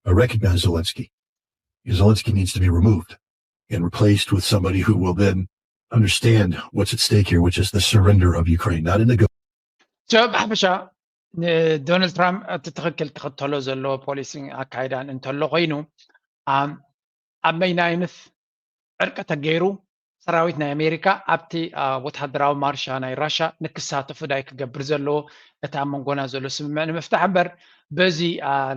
uh, recognize Zelensky. Zelensky needs to be removed and replaced with somebody who will then understand what's at stake here, which is the surrender of Ukraine, not in the ብሓፈሻ ንዶናልድ ትራምፕ እቲ ትኽክል ክኽተሎ ዘለዎ ፖሊሲን ኣካይዳን እንተሎ ኮይኑ ኣብ መይ ናይንስ ዕርቂ ተገይሩ ሰራዊት ናይ ኣሜሪካ ኣብቲ ወታደራዊ ማርሻ ናይ ራሻ ንክሳተፉ ዳይ ክገብር ዘለዎ እቲ ኣብ መንጎና ዘሎ ስምምዕ ንምፍታሕ እምበር በዚ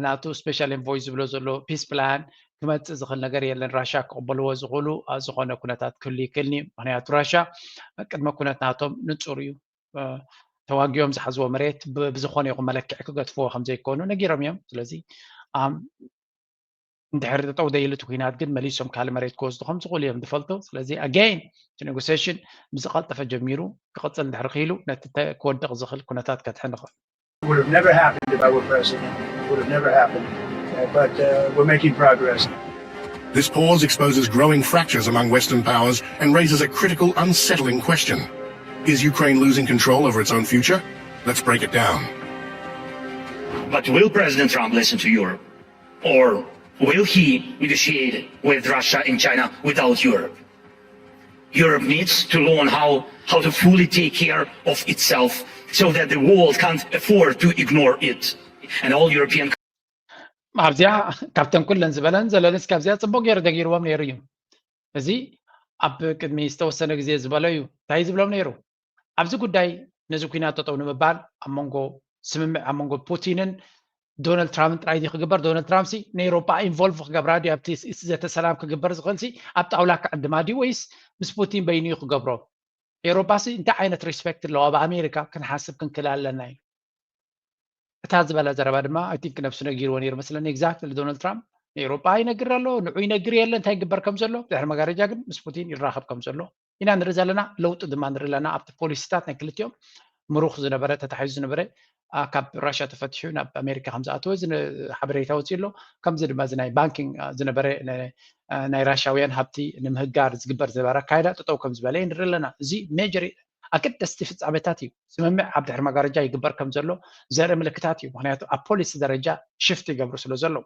ናቱ ስፔሻል ኤንቮይ ዝብሎ ዘሎ ፒስ ፕላን ክመፅእ ዝኽእል ነገር የለን። ራሻ ክቕበልዎ ዝኽእሉ ዝኾነ ኩነታት ክህሉ ይክእልኒ። ምክንያቱ ራሻ ቅድመ ኩነት ናቶም ንፁር እዩ። ተዋጊኦም ዝሓዝዎ መሬት ብዝኾነ ይኹን መለክዒ ክገድፍዎ ከም ዘይኮኑ ነጊሮም እዮም። ስለዚ እንድሕር ጠጠው ደይሉ እቲ ኩናት ግን መሊሶም ካልእ መሬት ክወስዱ ከም ዝኽእሉ እዮም ዝፈልጡ። ስለዚ ኣገይን እቲ ኔጎሲሽን ብዝቐልጠፈ ጀሚሩ ክቕፅል እንድሕር ክኢሉ ነቲ ክወድቕ ዝኽእል ኩነታት ከድሕን ይኽእል። Would have never happened if I were president. Would have never happened. Uh, but uh, we're making progress. This pause exposes growing fractures among Western powers and raises a critical, unsettling question. Is Ukraine losing control over its own future? Let's break it down. But will President Trump listen to Europe? Or will he negotiate with Russia and China without Europe? Europe needs to learn how, how to fully take care of itself so that the world can't afford to ignore it. And all European ኣብዚኣ ካብተን ኩለን ዝበለን ዘለንስኪ ኣብዚኣ ፅቡቅ ገይሩ ደጊርዎም ነይሩ እዩ። እዚ ኣብ ቅድሚ ዝተወሰነ ግዜ ዝበሎ እዩ። እንታይ ዝብሎም ነይሩ? ኣብዚ ጉዳይ ነዚ ኩናት ጠጠው ንምባል ኣብ መንጎ ስምምዕ ኣብ መንጎ ፑቲንን ዶናልድ ትራምፕን ጥራይ ድዩ ክግበር? ዶናልድ ትራምፕ ሲ ንኤውሮጳ ኢንቮልቭ ክገብራ ድዩ ኣብቲ ዘተ ሰላም ክግበር ዝኽእል ሲ ኣብ ጣውላ ክዕድማ ድዩ ወይስ ምስ ፑቲን በይኑ እዩ ክገብሮ? ኤውሮጳ ሲ እንታይ ዓይነት ሪስፔክት ኣለዋ ኣብ ኣሜሪካ ክንሓስብ ክንክእል ኣለና እዩ። እታ ዝበላ ዘረባ ድማ ኣይ ቲንክ ነብሱ ነጊርዎ ነይሩ መስለኒ። ኤግዛክትሊ ዶናልድ ትራምፕ ንኤውሮጳ ይነግር ኣሎ፣ ንዑ ይነግር የለ እንታይ ይግበር ከም ዘሎ፣ ብድሕሪ መጋረጃ ግን ምስ ፑቲን ይራኸብ ከም ዘሎ ኢና ንርኢ ዘለና። ለውጢ ድማ ንርኢ ኣለና ኣብቲ ፖሊሲታት ናይ ክልቲኦም ምሩኽ ዝነበረ ተታሒዙ ዝነበረ ካብ ራሽያ ተፈቲሑ ናብ ኣሜሪካ ከም ዝኣተወ ሓበሬታ ወፂኡ ኣሎ። ከምዚ ድማ እዚ ናይ ባንኪንግ ዝነበረ ናይ ራሽያውያን ሃብቲ ንምህጋር ዝግበር ዝነበረ ኣካይዳ ጠጠው ከም ዝበለ ንርኢ ኣለና። እዚ ሜጀር ኣገደስቲ ፍፃመታት እዩ። ስምምዕ ኣብ ድሕሪ መጋረጃ ይግበር ከም ዘሎ ዘርኢ ምልክታት እዩ። ምክንያቱ ኣብ ፖሊሲ ደረጃ ሽፍት ይገብሩ ስለ ዘለዉ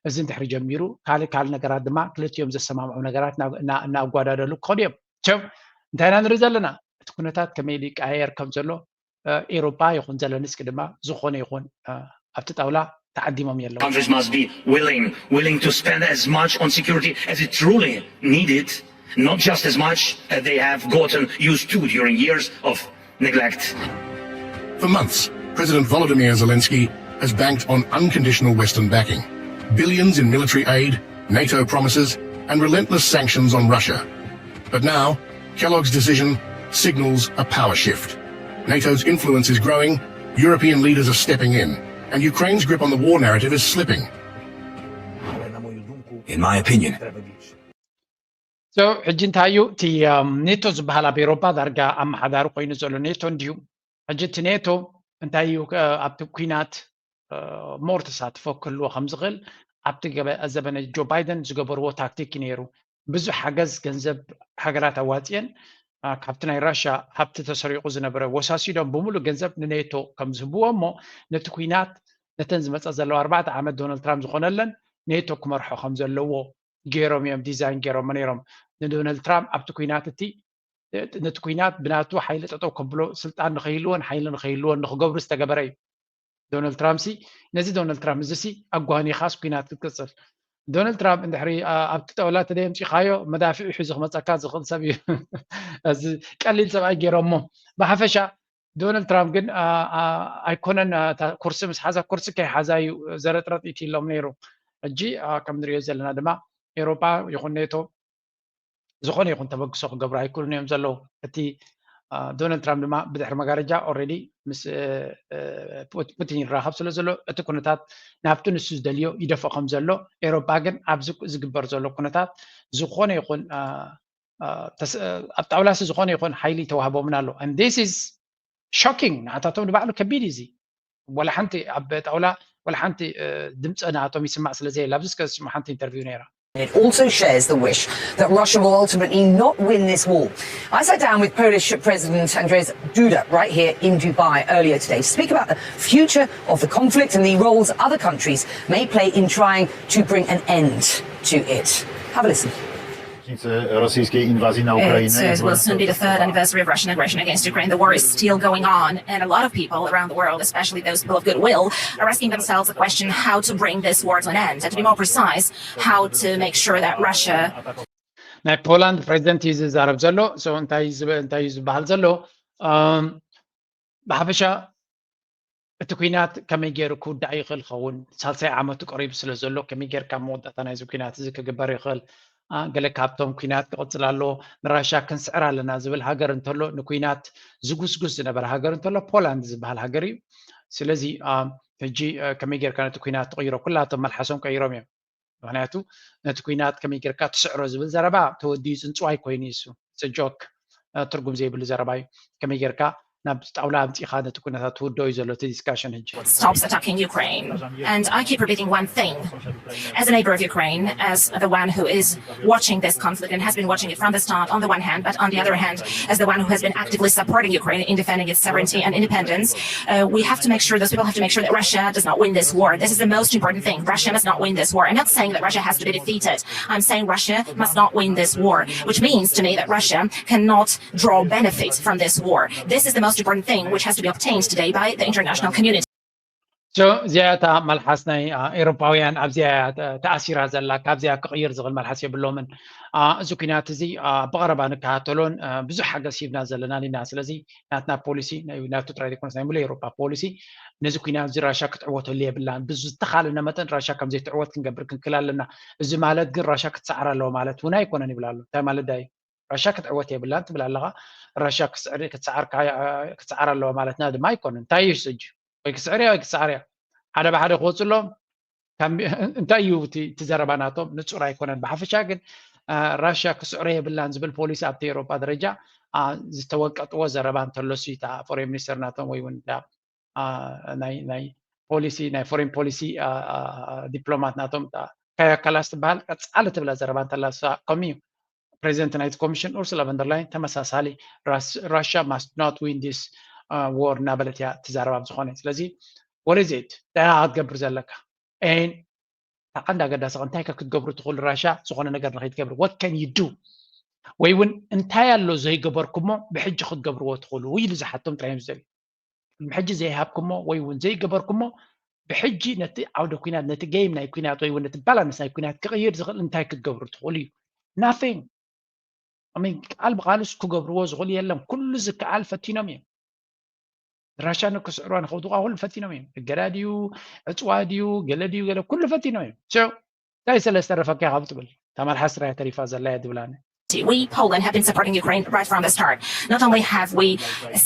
እዚ እንድሕሪ ጀሚሩ ካልእ ካልእ ነገራት ድማ ክልቲኦም ዘሰማምዖም ነገራት እናጓዳደሉ ክኸዱ እዮም። ቸው እንታይ ኢና ንርኢ ዘለና እቲ ኩነታት ከመይ ኢሉ ይቀያየር ከም ዘሎ ኤውሮጳ ይኹን ዘለንስኪ ድማ ዝኾነ ይኹን ኣብቲ ጣውላ ተዓዲሞም የለዉ። Countries must be willing, willing to spend as much on security as it truly needed, not just as much as they have gotten used to during years of neglect. For months, President Volodymyr Zelensky has banked on unconditional Western backing, billions in military aid, NATO promises, and relentless sanctions on Russia. But now, Kellogg's decision signals a power shift. NATO's influence is growing, European leaders are stepping in, and Ukraine's grip on the war narrative is slipping. In my opinion, ሕጂ እንታይ እዩ እቲ ኔቶ ዝበሃል ኣብ ኤሮፓ ዳርጋ ኣመሓዳሪ ኮይኑ ዘሎ ኔቶ እንድዩ። ሕጂ እቲ ኔቶ እንታይ እዩ ኣብቲ ኩናት ሞር ተሳትፎ ክህልዎ ከም ዝኽእል ኣብቲ ዘበነ ጆ ባይደን ዝገበርዎ ታክቲክ እዩ ነይሩ። ብዙሕ ሓገዝ ገንዘብ ሃገራት ኣዋፅየን ካብቲ ናይ ራሽያ ሃብቲ ተሰሪቑ ዝነበረ ወሳሲዶም ብምሉእ ገንዘብ ንኔቶ ከም ዝህብዎ እሞ ነቲ ኩናት ነተን ዝመፃ ዘለዋ ኣርባዕተ ዓመት ዶናልድ ትራምፕ ዝኾነለን ኔቶ ክመርሖ ከም ዘለዎ ገይሮም እዮም ዲዛይን ገይሮም ነይሮም ንዶናልድ ትራምፕ ኣብቲ ኩናት እቲ ነቲ ኩናት ብናቱ ሓይሊ ጠጠው ከብሎ ስልጣን ንኸይህልዎን ሓይሊ ንኸይህልዎን ንክገብሩ ዝተገበረ እዩ። ዶናልድ ትራምፕ ሲ ነዚ ዶናልድ ትራምፕ እዚ ሲ ኣጓኒኻስ ኩናት ክትቅፅል ዶናልድ ትራምፕ እንድሕሪ ኣብቲ ጠውላ ተደየምፂኻዮ መዳፍዒ ሒዙ ክመፀካ ዝኽእል ሰብ እዩ። እዚ ቀሊል ሰብኣይ ገይሮሞ ብሓፈሻ ዶናልድ ትራምፕ ግን ኣይኮነን ኩርሲ ምስ ሓዛ ኩርሲ ከይሓዛ እዩ ዘረጥረጥ ኢትሎም ነይሩ። ሕጂ ከም ንሪኦ ዘለና ድማ ኤውሮጳ ይኹን ኔቶ ዝኾነ ይኹን ተበግሶ ክገብሩ ኣይክእሉን እዮም ዘለዉ። እቲ ዶናልድ ትራምፕ ድማ ብድሕሪ መጋረጃ ኦልሬዲ ምስ ፑቲን ይራኸብ ስለ ዘሎ እቲ ኩነታት ናብቲ ንሱ ዝደልዮ ይደፍኦ ከም ዘሎ ኤውሮጳ ግን ኣብዚ ዝግበር ዘሎ ኩነታት ዝኾነ ይኹን ኣብ ጣውላሲ ዝኾነ ይኹን ሓይሊ ተዋህቦምን ኣሎ። This is shocking ንዓታቶም ንባዕሉ ከቢድ እዩ እዚ ወላ ሓንቲ ኣብ ጣውላ ወላ ሓንቲ ድምፂ ናቶም ይስማዕ ስለ ዘየለ ኣብዚ እስከ ዝስማ ሓንቲ ኢንተርቪው ነይራ It also shares the wish that Russia will ultimately not win this war. I sat down with Polish President Andrzej Duda right here in Dubai earlier today to speak about the future of the conflict and the roles other countries may play in trying to bring an end to it. Have a listen. Rosyjskiej inwazji na Ukrainę. It will soon be the third anniversary of Russian aggression against Ukraine. The war is still going on, and a lot of people around the world, especially those people of goodwill, are asking themselves the question how to bring this war to an end, and to be more precise, how to make sure that Russia ናይ ፖላንድ ፕሬዚደንት እዩ ዝዛረብ ዘሎ። እንታይ እዩ ዝበሃል ዘሎ? ብሓፈሻ እቲ ኩናት ከመይ ገይሩ ክውዳእ ይኽእል ኸውን ሳልሳይ ዓመቱ ቀሪቡ ስለ ዘሎ ከመይ ጌርካ መወዳእታ ናይዚ ኩናት እዚ ክግበር ይኽእል? ገለ ካብቶም ኩናት ክቕፅል ኣለዎ ንራሽያ ክንስዕር ኣለና ዝብል ሃገር እንተሎ ንኩናት ዝጉስጉስ ዝነበረ ሃገር እንተሎ ፖላንድ ዝበሃል ሃገር እዩ። ስለዚ ሕጂ ከመይ ጌርካ ነቲ ኩናት ትቕይሮ? ኩላቶም መልሓሶም ቀይሮም እዮም። ምክንያቱ ነቲ ኩናት ከመይ ጌርካ ትስዕሮ ዝብል ዘረባ ተወዲኡ ፅንፅዋይ ኮይኑ ይሱ ጆክ ትርጉም ዘይብሉ ዘረባ እዩ። ከመይ ጌርካ ናብ ጣውላ ኣምፂኻ ነቲ ኩነታት ትውደኦ እዩ ዘሎ እቲ ዲስካሽን ሕጂ። Stops attacking Ukraine. And I keep repeating one thing. As a neighbor of Ukraine, as the one who is watching this conflict and has been watching it from the start, on the one hand, but on the other hand, as the one who has been actively supporting Ukraine in defending its sovereignty and independence, uh, we have to make sure, those people have to make sure that Russia does not win this war. This is the most important thing. Russia must not win this war. I'm not saying that Russia has to be defeated. I'm saying Russia must not win this war, which means to me that Russia cannot draw benefit from this war. This is the most important thing which has to be obtained today by the international community. So እዚኣ እታ መልሓስ ናይ ኤሮፓውያን ኣብዚኣ ተኣሲራ ዘላ፣ ካብዚኣ ክቕይር ዝኽእል መልሓስ የብሎምን። እዚ ኩናት እዚ ብቐረባ ንከታተሎን ብዙሕ ሓገዝ ሂብና ዘለናን ኢና። ስለዚ ናትና ፖሊሲ ናቱ ጥራይ ዘይኮነስ ናይ ሙሉእ ኤሮፓ ፖሊሲ ነዚ ኩናት እዚ ራሻ ክትዕወተሉ የብላን። ብዝተኻለና መጠን ራሻ ከም ዘይትዕወት ክንገብር ክንክል ኣለና። እዚ ማለት ግን ራሻ ክትሰዓር ኣለዎ ማለት እውን ኣይኮነን ይብል ኣሎ። እንታይ ማለት ዳይ ራሻ ክትዕወት የብላን ትብል ኣለኻ። ራሻ ክትስዕር ክትሰዓር ክትሰዓር ኣለዋ ማለትና ድማ ኣይኮነን። እንታይ እዩ ሕጂ ወይ ክስዕር እያ ወይ ክሰዓር እያ ሓደ ብሓደ ክወፁ ኣለዎም። እንታይ እዩ እቲ ዘረባ ናቶም ንፁር ኣይኮነን። ብሓፈሻ ግን ራሻ ክስዕሮ የብላን ዝብል ፖሊሲ ኣብቲ ኤሮፓ ደረጃ ዝተወቀጥዎ ዘረባ እንተሎሲ እታ ፎሬን ሚኒስተር ናቶም ወይ እውን ናይ ፖሊሲ ናይ ፎሬን ፖሊሲ ዲፕሎማት ናቶም ካያ ካላስ ትበሃል ቀፃሊ ትብላ ዘረባ እንተላ ከምኡ እዩ። ፕሬዚደንት ናይቲ ኮሚሽን ኡርሱላ ቨንደርላይን ተመሳሳሊ ራሻ must not win this war እናበለት እያ ትዛረብ ኣብ ዝኾነ። ስለዚ ወለዜት ዳያ ክትገብር ዘለካ ን ታቃ እንዳገዳሰ እንታይ ከ ክትገብሩ ትኽእሉ ራሻ ዝኾነ ነገር ንኸይትገብር what can you do ወይ እውን እንታይ ኣሎ ዘይገበርኩሞ ብሕጂ ክትገብርዎ ትኽእሉ ኢሉ ዝሓቶም ጥራይ እዮም ዝደልዩ። ሕጂ ዘይሃብኩሞ ወይ እውን ዘይገበርኩሞ ብሕጂ ነቲ ዓውደ ኩናት ነቲ ጌም ናይ ኩናት ወይ እውን ነቲ ባላንስ ናይ ኩናት ክቕይር ዝኽእል እንታይ ክትገብሩ ትኽእሉ እዩ? Nothing። ቃል ብቃልስ ክገብርዎ ዝኽእሉ የለን። ኩሉ ዝከኣል ፈቲኖም እዮም። ራሻ ንክስዕሯ ንኸውድቋ ኩሉ ፈቲኖም እዮም። እገዳ ድዩ ዕፅዋ ድዩ ገለ ድዩ ገለ ኩሉ ፈቲኖም እዮም። እንታይ ስለ ዝተረፈካ ካብ ትብል እታ መልሓስ ጥራይ ተሪፋ ዘላ እያ ትብላኒ። We, Poland, have been supporting Ukraine right from the start. Not only have we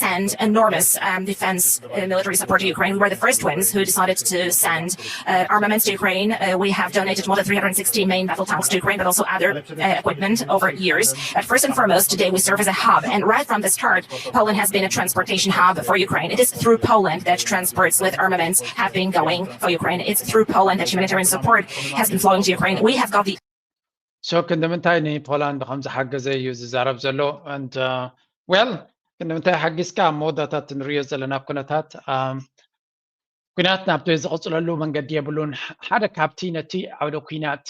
sent enormous um, defense uh, military support to Ukraine, we were the first ones who decided to send uh, armaments to Ukraine. Uh, we have donated more than three hundred sixty main battle tanks to Ukraine, but also other uh, equipment over years. But first and foremost, today we serve as a hub. And right from the start, Poland has been a transportation hub for Ukraine. It is through Poland that transports with armaments have been going for Ukraine. It's through Poland that humanitarian support has been flowing to Ukraine. We have got the So ክንዲ ምንታይ ንፖላንድ ከም ዝሓገዘ እዩ ዝዛረብ ዘሎ። And well ክንዲ ምንታይ ሓጊዝካ ኣብ መወዳእታ ንሪኦ ዘለና ኩነታት ኩናት ናብቲ ዝቕፅለሉ መንገዲ የብሉን። ሓደ ካብቲ ነቲ ዓውደ ኩናት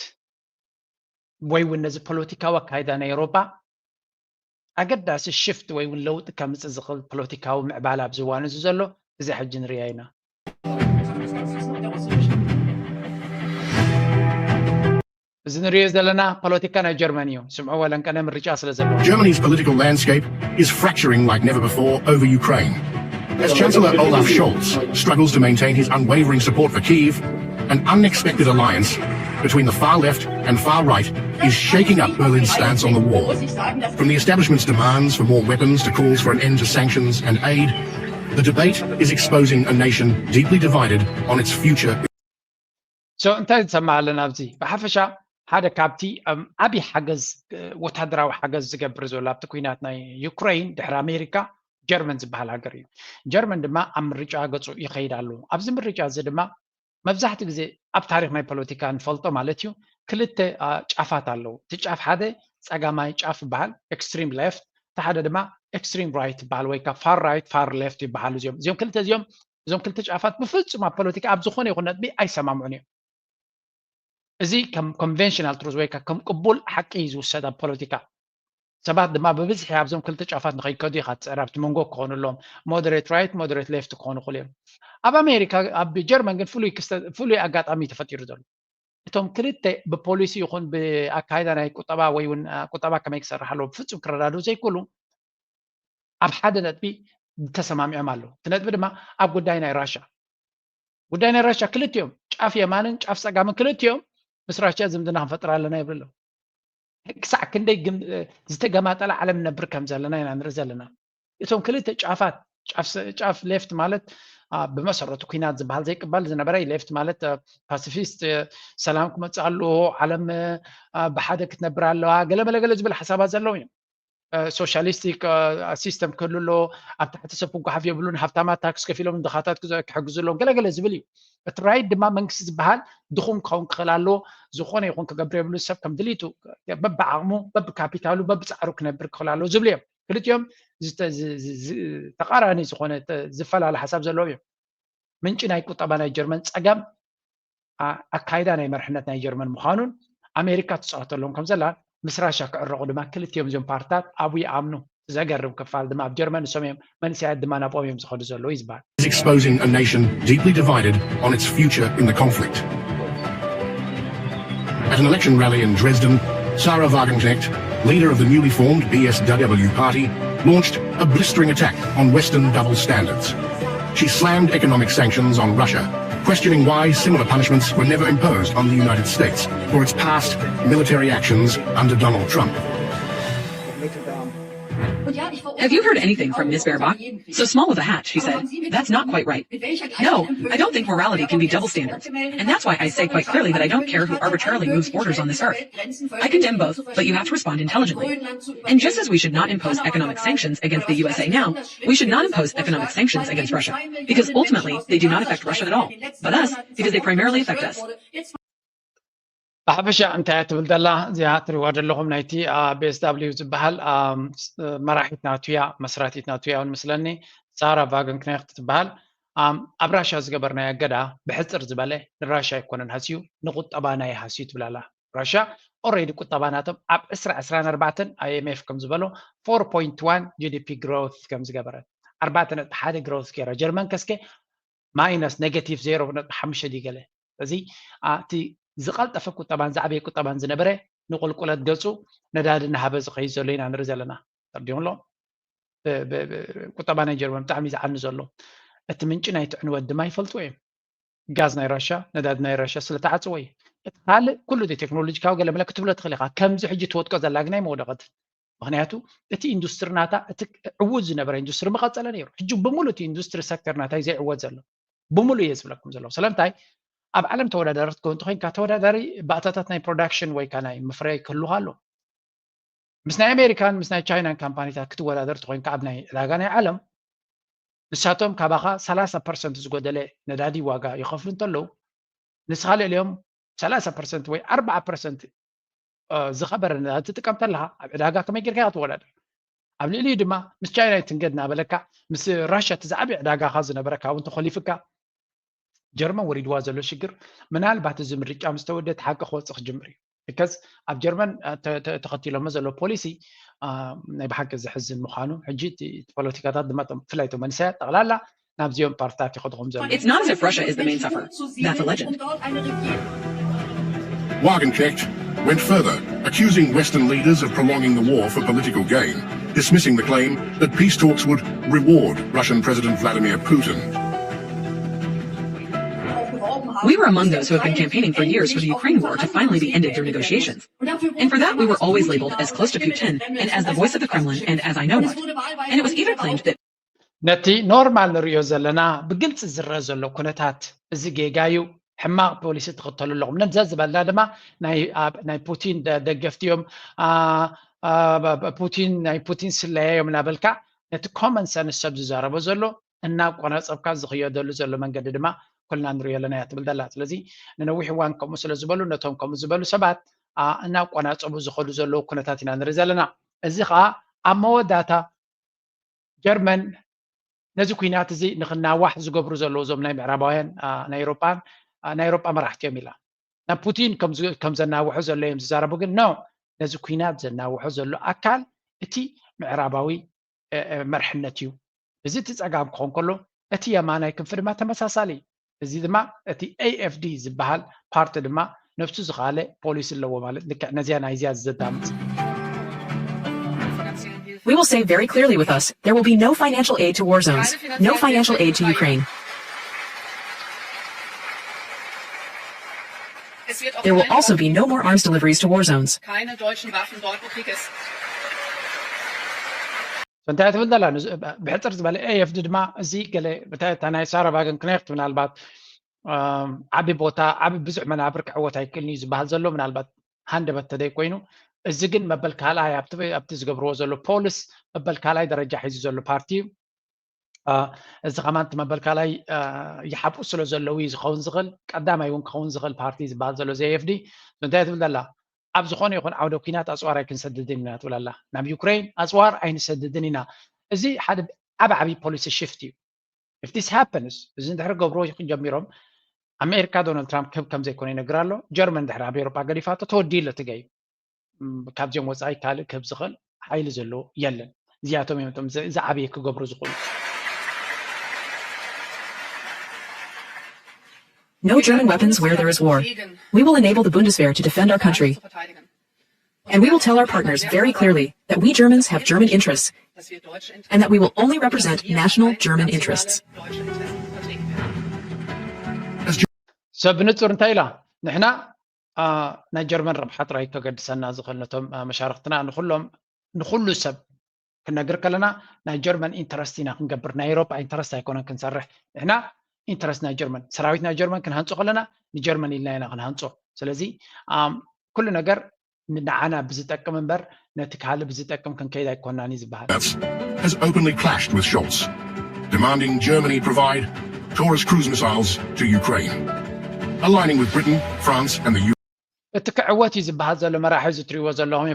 ወይ እውን ነዚ ፖለቲካዊ ኣካይዳ ናይ ኤውሮጳ ኣገዳሲ ሽፍት ወይ እውን ለውጢ ከምፅእ ዝኽእል ፖለቲካዊ ምዕባለ ኣብዚ እዋን እዚ ዘሎ እዚ ሕጂ ንሪኣ ኢና። እዚ ንሪኦ ዘለና ፖለቲካ ናይ ጀርመን እዩ። ስምዑ ወለንቀነ ምርጫ ስለ ዘለዎ። Germany's political landscape is fracturing like never before over Ukraine. As Chancellor Olaf Scholz struggles to maintain his unwavering support for Kyiv, an unexpected alliance between the far left and far right is shaking up Berlin's stance on the war. From the establishment's demands for more weapons to calls for an end to sanctions and aid, the debate is exposing a nation deeply divided on its future. So እንታይ ንሰምዕ ኣለና ኣብዚ? ብሓፈሻ ሓደ ካብቲ ዓብዪ ሓገዝ ወታደራዊ ሓገዝ ዝገብር ዘሎ ኣብቲ ኩናት ናይ ዩክሬን ድሕሪ ኣሜሪካ ጀርመን ዝበሃል ሃገር እዩ። ጀርመን ድማ ኣብ ምርጫ ገፁ ይኸይድ ኣሎ። ኣብዚ ምርጫ እዚ ድማ መብዛሕትኡ ግዜ ኣብ ታሪክ ናይ ፖለቲካ ንፈልጦ ማለት እዩ ክልተ ጫፋት ኣለዉ። እቲ ጫፍ ሓደ ፀጋማይ ጫፍ ይበሃል extreme left፣ እቲ ሓደ ድማ extreme right ይበሃል ወይ ከዓ far right far left ይበሃሉ። እዚኦም እዚኦም ክልተ እዚኦም እዞም ክልተ ጫፋት ብፍፁም ኣብ ፖለቲካ ኣብ ዝኾነ ይኹን ነጥቢ ኣይሰማምዑን እዮም። እዚ ከም ኮንቨንሽናል ትሩዝ ወይ ከም ቅቡል ሓቂ እዩ ዝውሰድ ኣብ ፖለቲካ። ሰባት ድማ ብብዝሒ ኣብዞም ክልተ ጫፋት ንኸይከዱ ኢኻ ትፅዕር። ኣብቲ መንጎ ክኾኑ ኣለዎም። ሞደሬት ራይት ሞደሬት ሌፍት ክኾኑ ይኽእሉ እዮም። ኣብ ኣሜሪካ ኣብ ጀርመን ግን ፍሉይ ኣጋጣሚ ተፈጢሩ ዘሎ እቶም ክልተ ብፖሊሲ ይኹን ብኣካይዳ ናይ ቁጠባ ወይ እውን ቁጠባ ከመይ ክሰርሕ ኣለዎ ብፍፁም ክረዳድኡ ዘይክእሉ ኣብ ሓደ ነጥቢ ተሰማሚዖም ኣለዉ። እቲ ነጥቢ ድማ ኣብ ጉዳይ ናይ ራሻ ጉዳይ ናይ ራሻ ክልቲኦም ጫፍ የማንን ጫፍ ፀጋምን ክልቲኦም ምስ ራሻ ዝምድና ክንፈጥር ኣለና ይብሉ ኣለዉ። ክሳዕ ክንደይ ዝተገማጠለ ዓለም ነብር ከም ዘለና ኢና ንርኢ ዘለና። እቶም ክልተ ጫፋት ጫፍ ሌፍት ማለት ብመሰረቱ ኩናት ዝበሃል ዘይቅበል ዝነበረ ሌፍት ማለት ፓሲፊስት ሰላም ክመፅእ ኣለዎ ዓለም ብሓደ ክትነብር ኣለዋ ገለመለገለ ዝብል ሓሳባት ዘለዎም እዮም። ሶሻሊስቲክ ሲስተም ክህሉ ኣለዎ። ኣብ ታሕቲ ሰብ ክጓሓፍ የብሉን። ሃብታማት ታክስ ከፊሎም ድኻታት ክሕግዙ ኣለዎም፣ ገለገለ ዝብል እዩ። እቲ ራይት ድማ መንግስቲ ዝበሃል ድኹም ክኸውን ክኽእል ኣለዎ። ዝኾነ ይኹን ክገብር የብሉ። ሰብ ከም ድልይቱ በብዓቕሙ በብካፒታሉ በብፃዕሩ ክነብር ክኽእል ኣለዎ ዝብሉ እዮም። ክልቲኦም ተቃራኒ ዝኾነ ዝፈላለ ሓሳብ ዘለዎ እዮም። ምንጪ ናይ ቁጠባ ናይ ጀርመን ፀገም ኣካይዳ ናይ መርሕነት ናይ ጀርመን ምዃኑን ኣሜሪካ ትፃወተሎም ከም ዘላ ምስ ራሻ ክዕረቑ ድማ ክልቲኦም እዚኦም ፓርትታት ኣብኡ ይኣምኑ። ዘገርም ክፋል ድማ ኣብ ጀርመን ንሶም እዮም መንእሰያት ድማ ናብኦም እዮም ዝኸዱ ዘለዉ እዩ ዝበሃል። Is exposing a nation deeply divided on its future in the conflict. At an election rally in Dresden, Sahra Wagenknecht, leader of the newly formed B S W party, launched a blistering attack on Western double standards. She slammed economic sanctions on Russia, questioning why similar punishments were never imposed on the United States for its past military actions under Donald Trump. Have you heard anything from Miss Baerbock? So small of a hat, she said. That's not quite right. No, I don't think morality can be double standards. And that's why I say quite clearly that I don't care who arbitrarily moves borders on this earth. I condemn both, but you have to respond intelligently. And just as we should not impose economic sanctions against the U S A now, we should not impose economic sanctions against Russia, because ultimately they do not affect Russia at all, but us, because they primarily affect us. ብሓፈሻ እንታይ እያ ትብል ዘላ እዚኣ ትሪዋ ዘለኹም ናይቲ ቤስ ዳብሊው ዝበሃል መራሒት ናቱ እያ፣ መስራቲት ናቱ እያ እውን ምስለኒ። ሳራ ቫገንክኔክት ትበሃል። ኣብ ራሻ ዝገበርናዮ እገዳ ብሕፅር ዝበለ ንራሻ ኣይኮነን ሃስዩ፣ ንቁጠባና እዩ ሃስዩ ትብል ኣላ። ራሻ ኦሬዲ ቁጠባ ናቶም ኣብ ዕስራ ዕስራን ኣርባዕተን ኣይ ኤም ኤፍ ከም ዝበሎ ፎር ፖይንት ዋን ጂ ዲ ፒ ግሮውት ከም ዝገበረት፣ ኣርባዕተ ነጥቢ ሓደ ግሮውት ገይራ። ጀርመን ከስከ ማይነስ ኔጌቲቭ ዜሮ ነጥቢ ሓሙሽተ ድዩ ገለ። እዚ እቲ ዝቐልጠፈ ቁጠባን ዝዓበየ ቁጠባን ዝነበረ ንቁልቁለት ገፁ ነዳዲ እናሃበ ዝኸይድ ዘሎ ኢና ንርኢ ዘለና። ተርዲኹም ኣሎ። ቁጠባ ናይ ጀርመን ብጣዕሚ ዝዓኒ ዘሎ። እቲ ምንጪ ናይቲ ዕንወት ድማ ይፈልጥዎ እዮም። ጋዝ ናይ ራሻ፣ ነዳዲ ናይ ራሻ ስለተዓፅዎ እዩ። እቲ ካልእ ኩሉ እቲ ቴክኖሎጂካዊ ገለ መለ ክትብሎ ትኽእል ኢኻ። ከምዚ ሕጂ ትወድቆ ዘላ ግን ኣይመወደቐትን። ምኽንያቱ እቲ ኢንዱስትሪ ናታ እቲ ዕዉት ዝነበረ ኢንዱስትሪ መቐፀለ ነይሩ። ሕጂ ብምሉእ እቲ ኢንዱስትሪ ሴክተር ናታ እዩ ዘይዕወት ዘሎ። ብምሉእ እየ ዝብለኩም ዘለኹ። ስለምንታይ ኣብ ዓለም ተወዳዳሪ ክትከውን እንተኮይንካ ተወዳዳሪ ባእታታት ናይ ፕሮዳክሽን ወይ ከዓ ናይ ምፍራይ ክህሉካ ኣሎ። ምስ ናይ ኣሜሪካን ምስ ናይ ቻይናን ካምፓኒታት ክትወዳደር እንተኮይንካ ኣብ ናይ ዕዳጋ ናይ ዓለም ንሳቶም ካባኻ ሰላሳ ፐርሰንት ዝጎደለ ነዳዲ ዋጋ ይኸፍሉ እንተለዉ ንስኻ ልዕሊኦም ሰላሳ ፐርሰንት ወይ ኣርባዓ ፐርሰንት ዝኸበረ ነዳዲ ትጥቀም ተለኻ ኣብ ዕዳጋ ከመይ ጌርካ ኢኻ ትወዳደር? ኣብ ልዕሊኡ ድማ ምስ ቻይና ይትንገድ እናበለካ ምስ ራሽያ እቲ ዝዓበየ ዕዳጋኻ ዝነበረካ እውን ተኾሊፍካ ጀርመን ወሪድዋ ዘሎ ሽግር ምናልባት እዚ ምርጫ ምስ ተወደ እቲ ሓቂ ክወፅእ ክጅምር እዩ። ቢካዝ ኣብ ጀርመን ተኸቲሎሞ ዘሎ ፖሊሲ ናይ ብሓቂ ዘሕዝን ምዃኑ ሕጂ እቲ ፖለቲካታት ድማ ብፍላይ እቶም መንእሰያት ጠቕላላ ናብዚኦም ፓርትታት ይኸድኹም ዘሎ። It's not as if Russia is the main sufferer. That's a legend. Wagenknecht went further, accusing Western leaders of prolonging the war for political gain, dismissing the claim that peace talks would reward Russian President Vladimir Putin. We were among those who have been campaigning for years for the Ukraine war to finally be ended through negotiations. And for that, we were always labeled as close to Putin and as the voice of the Kremlin and as I know what. And it was even claimed that ነቲ ኖርማል ንሪኦ ዘለና ብግልፂ ዝረአ ዘሎ ኩነታት እዚ ጌጋ እዩ፣ ሕማቕ ፖሊሲ ትኽተሉ ኣለኹም። ነዛ ዝበልና ድማ ናይ ፑቲን ደገፍቲ እዮም፣ ፑቲን ናይ ፑቲን ስለያ እዮም እናበልካ ነቲ ኮመን ሰንስ ሰብ ዝዛረቦ ዘሎ እናቆናፀብካ ዝኽየደሉ ዘሎ መንገዲ ድማ ኩልና ንሪኦ ኣለና እያ ትብል ዘላ። ስለዚ ንነዊሕ እዋን ከምኡ ስለ ዝበሉ ነቶም ከምኡ ዝበሉ ሰባት እናቆናፀቡ ዝኸዱ ዘለዉ ኩነታት ኢና ንርኢ ዘለና። እዚ ከዓ ኣብ መወዳእታ ጀርመን ነዚ ኩናት እዚ ንክናዋሕ ዝገብሩ ዘለዉ እዞም ናይ ምዕራባውያን ናይ ኤሮጳን ናይ ኤሮጳ መራሕቲ እዮም ኢላ። ናብ ፑቲን ከም ዘናውሑ ዘሎ እዮም ዝዛረቡ፣ ግን ኖ፣ ነዚ ኩናት ዘናውሑ ዘሎ ኣካል እቲ ምዕራባዊ መርሕነት እዩ። እዚ እቲ ጸጋም ክኾን ከሎ እቲ የማናይ ክንፊ ድማ ተመሳሳሊ። እዚ ድማ እቲ ኤ ኤፍ ዲ ዝበሃል ፓርቲ ድማ ነብሱ ዝኸኣለ ፖሊሲ ኣለዎ፣ ማለት ልክዕ ነዚያ ናይዚያ ዘዳምፅ። We will say very clearly with us, there will be no financial aid to war zones, no financial aid to Ukraine. There will also be no more arms deliveries to war zones. እንታይ ትብል ዘላ? ብሕፅር ዝበለ ኤ ኤፍ ዲ ድማ እዚ ገለ እታ ናይ ሳራ ቫገን ክኔክት ምናልባት ዓቢ ቦታ ዓቢ ብዙሕ መናብር ክዕወት ኣይክእልን እዩ ዝበሃል ዘሎ ምናልባት ሃንደበት ተደይ ኮይኑ እዚ ግን መበል ካልኣይ ኣብቲ ዝገብርዎ ዘሎ ፖልስ መበል ካልኣይ ደረጃ ሒዙ ዘሎ ፓርቲ እዩ። እዚ ከማን እቲ መበል ካልኣይ ይሓብኡ ስለ ዘለዉ እዩ ዝኸውን ዝኽእል። ቀዳማይ እውን ክኸውን ዝኽእል ፓርቲ ዝበሃል ዘሎ እዚ ኤ ኤፍ ዲ እንታይ ትብል ዘላ? ኣብ ዝኾነ ይኹን ዓውደ ኲናት ኣፅዋር ኣይክንሰድድን ኢና ትብል ኣላ። ናብ ዩክሬን ኣፅዋር ኣይንሰድድን ኢና። እዚ ሓደ ዓብ ዓብዪ ፖሊሲ ሽፍት እዩ። If this happens፣ እዚ እንድሕር ገብሮ ጀሚሮም ኣሜሪካ ዶናልድ ትራምፕ ክህብ ከም ዘይኮነ ይነግር ኣሎ። ጀርመን እንድሕር ኣብ ኤሮጳ ገዲፋቶ ተወዲኡ ኣሎ እቲ ገይም። ካብዚኦም ወፃኢ ካልእ ክህብ ዝኽእል ሓይሊ ዘሎ የለን። እዚኣቶም እዮም እቶም ዝዓበየ ክገብሩ ዝኽእሉ። No German weapons where there is war. We will enable the Bundeswehr to defend our country. And we will tell our partners very clearly that we Germans have German interests and that we will only represent national German interests. ሰብ ብንጹር እንታይ ኢላ? ንሕና ናይ ጀርመን ረብሓ ጥራይ ከገድሰና ዝኽእል ነቶም መሻርክትና ንኹሎም ንኹሉ ሰብ ክንነግር ከለና ናይ ጀርመን ኢንተረስት ኢና ክንገብር፣ ናይ ኤሮፓ ኢንተረስት ኣይኮነን ክንሰርሕ። ንሕና ኢንተረስት ናይ ጀርመን፣ ሰራዊት ናይ ጀርመን ክንሃንጾ ከለና ንጀርመን ኢልና ኢና ክንሃንጾ። ስለዚ ኩሉ ነገር ንዓና ብዝጠቅም እምበር ነቲ ካልእ ብዝጠቅም ክንከይድ ኣይኮናን እዩ ዝበሃል። has openly clashed with Scholz, demanding Germany provide Taurus cruise missiles to Ukraine, aligning with Britain, France and the እቲ ክዕወት እዩ ዝበሃል ዘሎ መራሒ እዚ ትሪእዎ ዘለኹም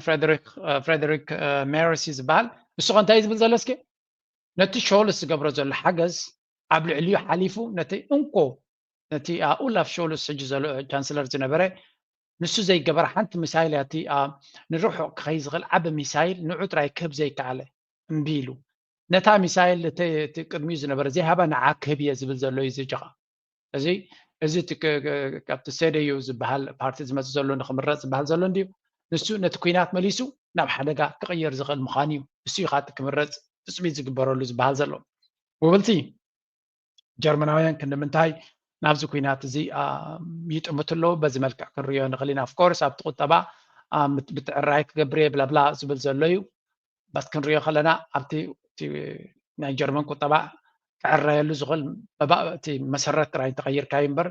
ፍሬደሪክ ሜርስ እዩ ዝበሃል። ንሱ ኸ እንታይ እዩ ዝብል ዘሎ? እስኪ ነቲ ሾልስ ዝገብሮ ዘሎ ሓገዝ ኣብ ልዕሊኡ ሓሊፉ ነቲ እንኮ ነቲ ኡላፍ ሾልስ ሕጂ ዘሎ ቻንስለር ዝነበረ ንሱ ዘይገበረ ሓንቲ ሚሳይል እያ። እቲ ንርሑቕ ክኸይ ዝኽእል ዓቢ ሚሳይል ንዑ ጥራይ ክህብ ዘይከኣለ እምቢ ኢሉ። ነታ ሚሳይል እቲ ቅድሚኡ ዝነበረ ዘይሃባ ንዓ ክህብ እየ ዝብል ዘሎ እዩ ዝጀኻ። እዚ እዚ ካብቲ ሰደዩ ዝበሃል ፓርቲ ዝመፅእ ዘሎ ንክምረፅ ዝበሃል ዘሎ እንድዩ። ንሱ ነቲ ኩናት መሊሱ ናብ ሓደጋ ክቕየር ዝኽእል ምዃኑ እዩ። እሱ እዩ ከዓ ክምረፅ ትፅቢት ዝግበረሉ ዝበሃል ዘሎ። ውብልቲ ጀርመናውያን ክንዲ ምንታይ ናብዚ ኩናት እዚ ይጥምቱ ኣለዉ? በዚ መልክዕ ክንሪኦ ንኽእል ኢና። ኦፍኮርስ ኣብቲ ቁጠባ ብትዕራይ ክገብር እየ ብላብላ ዝብል ዘሎ እዩ። በት ክንሪኦ ከለና ኣብቲ ናይ ጀርመን ቁጠባ ክዕረየሉ ዝኽእል እቲ መሰረት ጥራይ እንተቐይርካዩ እምበር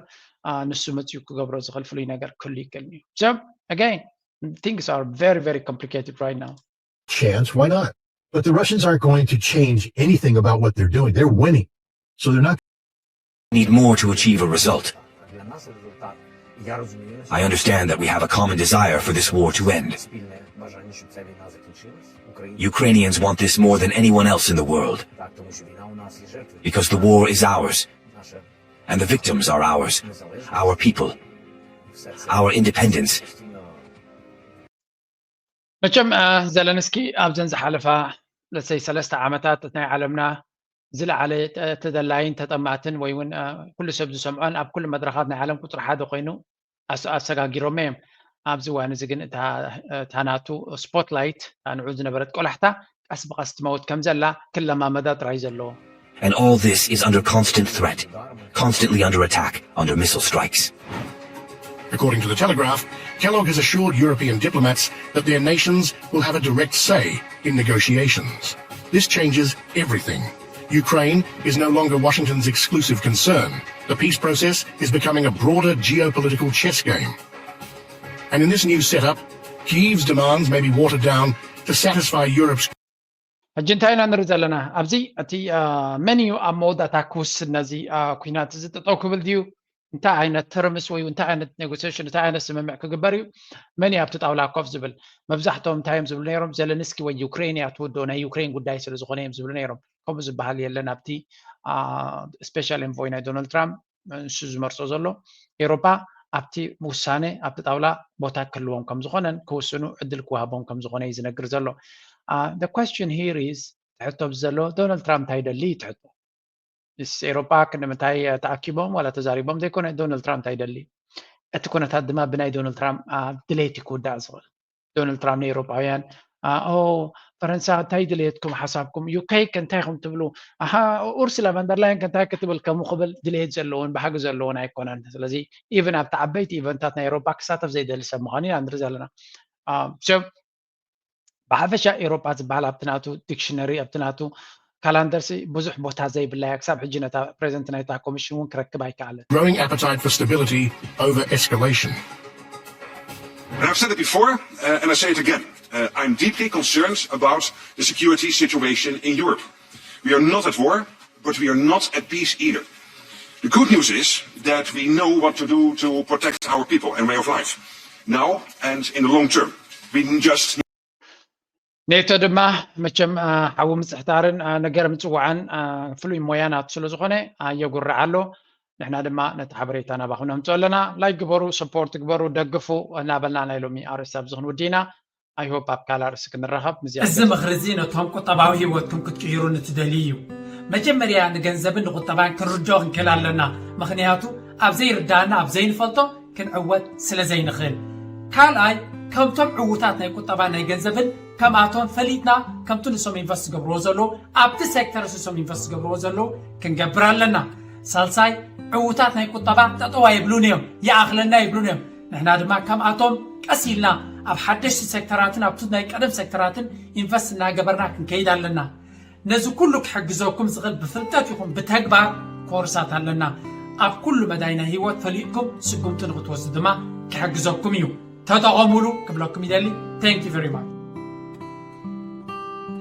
ንሱ መፅኡ ክገብሮ ዝኽእል ፍሉይ ነገር ክህሉ ይክእል እዩ። So again, things are very, very complicated right now. Chance, why not? But the Russians aren't going to change anything about what they're doing. They're winning. So they're not need more to achieve a result. I understand that we have a common desire for this war to end. Ukrainians want this more than anyone else in the world because the war is ours and the victims are ours, our people, our independence. መቸም ዘለንስኪ ኣብዘን ዝሓለፋ ለሰይ ሰለስተ ዓመታት ናይ ዓለምና ዝለዓለ ተደላይን ተጠማትን ወይ እውን ኩሉ ሰብ ዝሰምዖን ኣብ ኩሉ መድረኻት ናይ ዓለም ቁፅሪ ሓደ ኮይኑ ኣሰጋጊሮም እዮም። ኣብዚ እዋን እዚ ግን እታ ናቱ ስፖትላይት ንዑ ዝነበረት ቆላሕታ ቀስ ብቐስ ትመውት ከም ዘላ ክለማመዳ ጥራይ ዘለዎ። And all this is under constant threat, constantly under attack, under missile strikes. According to the Telegraph, Kellogg has assured European diplomats that their nations will have a direct say in negotiations. This changes everything. Ukraine is no longer Washington's exclusive concern. The peace process is becoming a broader geopolitical chess game. And in this new setup, Kyiv's demands may be watered down to satisfy Europe's ሕጂ እንታይ ኢና ንርኢ ዘለና ኣብዚ? እቲ መን እዩ ኣብ መወዳእታ ክውስን ነዚ ኩናት እዚ ጠጠው ክብል ድዩ? እንታይ ዓይነት ተርምስ ወይ እንታይ ዓይነት ኔጎሲሽን እንታይ ዓይነት ስምምዕ ክግበር እዩ? መን እዩ ኣብቲ ጣውላ ኮፍ ዝብል? መብዛሕትኦም እንታይ እዮም ዝብሉ ነይሮም? ዘለንስኪ ወይ ዩክሬን እያ ትውድኦ፣ ናይ ዩክሬን ጉዳይ ስለ ዝኾነ እዮም ዝብሉ ነይሮም። ከምኡ ዝበሃል የለን ኣብቲ ስፔሻል ኤንቮይ ናይ ዶናልድ ትራምፕ ንሱ ዝመርጾ ዘሎ። ኤሮፓ ኣብቲ ውሳነ ኣብቲ ጣውላ ቦታ ክህልዎም ከም ዝኾነን ክውስኑ ዕድል ክወሃቦም ከም ዝኾነ እዩ ዝነግር ዘሎ። The question here is ሕቶ ዘሎ ዶናልድ ትራምፕ እንታይ ይደሊ እዩ እቲ ሕቶ። ምስ ኤሮፓ ክንዲ ምንታይ ተኣኪቦም ዋላ ተዛሪቦም ዘይኮነ ዶናልድ ትራምፕ እንታይ ይደሊ። እቲ ኩነታት ድማ ብናይ ዶናልድ ትራምፕ ድሌት እዩ ክውዳእ ዝኽእል። ዶናልድ ትራምፕ ንኤውሮጳውያን ኦ ፈረንሳ እንታይ ድሌትኩም ሓሳብኩም ዩኬ ከ እንታይ ኢኹም ትብሉ ኣሃ ኡርሱላ ቫንደርላየን ከ እንታይ ክትብል ከምኡ ክብል ድሌት ዘለዎን ባህጊ ዘለዎን ኣይኮነን። ስለዚ ኢቨን ኣብቲ ዓበይቲ ኢቨንታት ናይ ኤውሮጳ ክሳተፍ ዘይደሊ ሰብ ምዃኑ ኢና ንርኢ ዘለና። ብሓፈሻ ኤውሮጳ ዝበሃል ኣብቲ ናቱ ዲክሽነሪ ኣብቲ ናቱ ካላንደርሲ ብዙሕ ቦታ ዘይብላ እያ። ክሳብ ሕጂ ነታ ፕሬዚደንት ናይታ ኮሚሽን እውን ክረክብ ኣይከኣለን። Growing appetite for stability over escalation. And I've said it before, uh, and I say it again. Uh, I'm deeply concerned about the security situation in Europe. We are not at war, but we are not at peace either. The good news is that we know what to do to protect our people and way of life, now and in the long term. We just ኔቶ ድማ መቸም ሓዊ ምፅሕታርን ነገር ምፅዋዕን ፍሉይ ሞያ ናቱ ስለ ዝኾነ የጉርዕ ኣሎ። ንሕና ድማ ነቲ ሓበሬታ ናባኹም ነምፅኦ ኣለና። ላይክ ግበሩ፣ ሰፖርት ግበሩ፣ ደግፉ እናበልና ናይ ሎሚ ኣርእስቲ ኣብዚ ክንውዲ ኢና። ኣይሆፕ ኣብ ካልእ ኣርእስቲ ክንራኸብ ምዝያ እዚ ምኽሪ እዚ ነቶም ቁጠባዊ ህይወትኩም ክትቅይሩ ንትደልዩ እዩ። መጀመርያ ንገንዘብን ንቁጠባን ክንርድኦ ክንክእል ኣለና። ምኽንያቱ ኣብ ዘይርዳእና ኣብ ዘይንፈልጦ ክንዕወት ስለ ዘይንኽእል። ካልኣይ ከምቶም ዕዉታት ናይ ቁጠባ ናይ ገንዘብን ከምኣቶም ፈሊጥና ከምቲ ንሶም ኢንቨስት ዝገብርዎ ዘለዉ ኣብቲ ሴክተር ንሶም ኢንቨስት ዝገብርዎ ዘለዉ ክንገብር ኣለና። ሳልሳይ ዕዉታት ናይ ቁጠባ ጠጠዋ የብሉን እዮም፣ ይኣኽለና የብሉን እዮም። ንሕና ድማ ከምኣቶም ቀስ ኢልና ኣብ ሓደሽቲ ሴክተራትን ኣብቲ ናይ ቀደም ሴክተራትን ኢንቨስት እናገበርና ክንከይድ ኣለና። ነዚ ኩሉ ክሕግዘኩም ዝኽእል ብፍልጠት ይኹን ብተግባር ኮርሳት ኣለና። ኣብ ኩሉ መዳይ ናይ ህይወት ፈሊጥኩም ስጉምቲ ንክትወስዱ ድማ ክሕግዘኩም እዩ። ተጠቐሙሉ ክብለኩም ይደሊ። Thank you very much።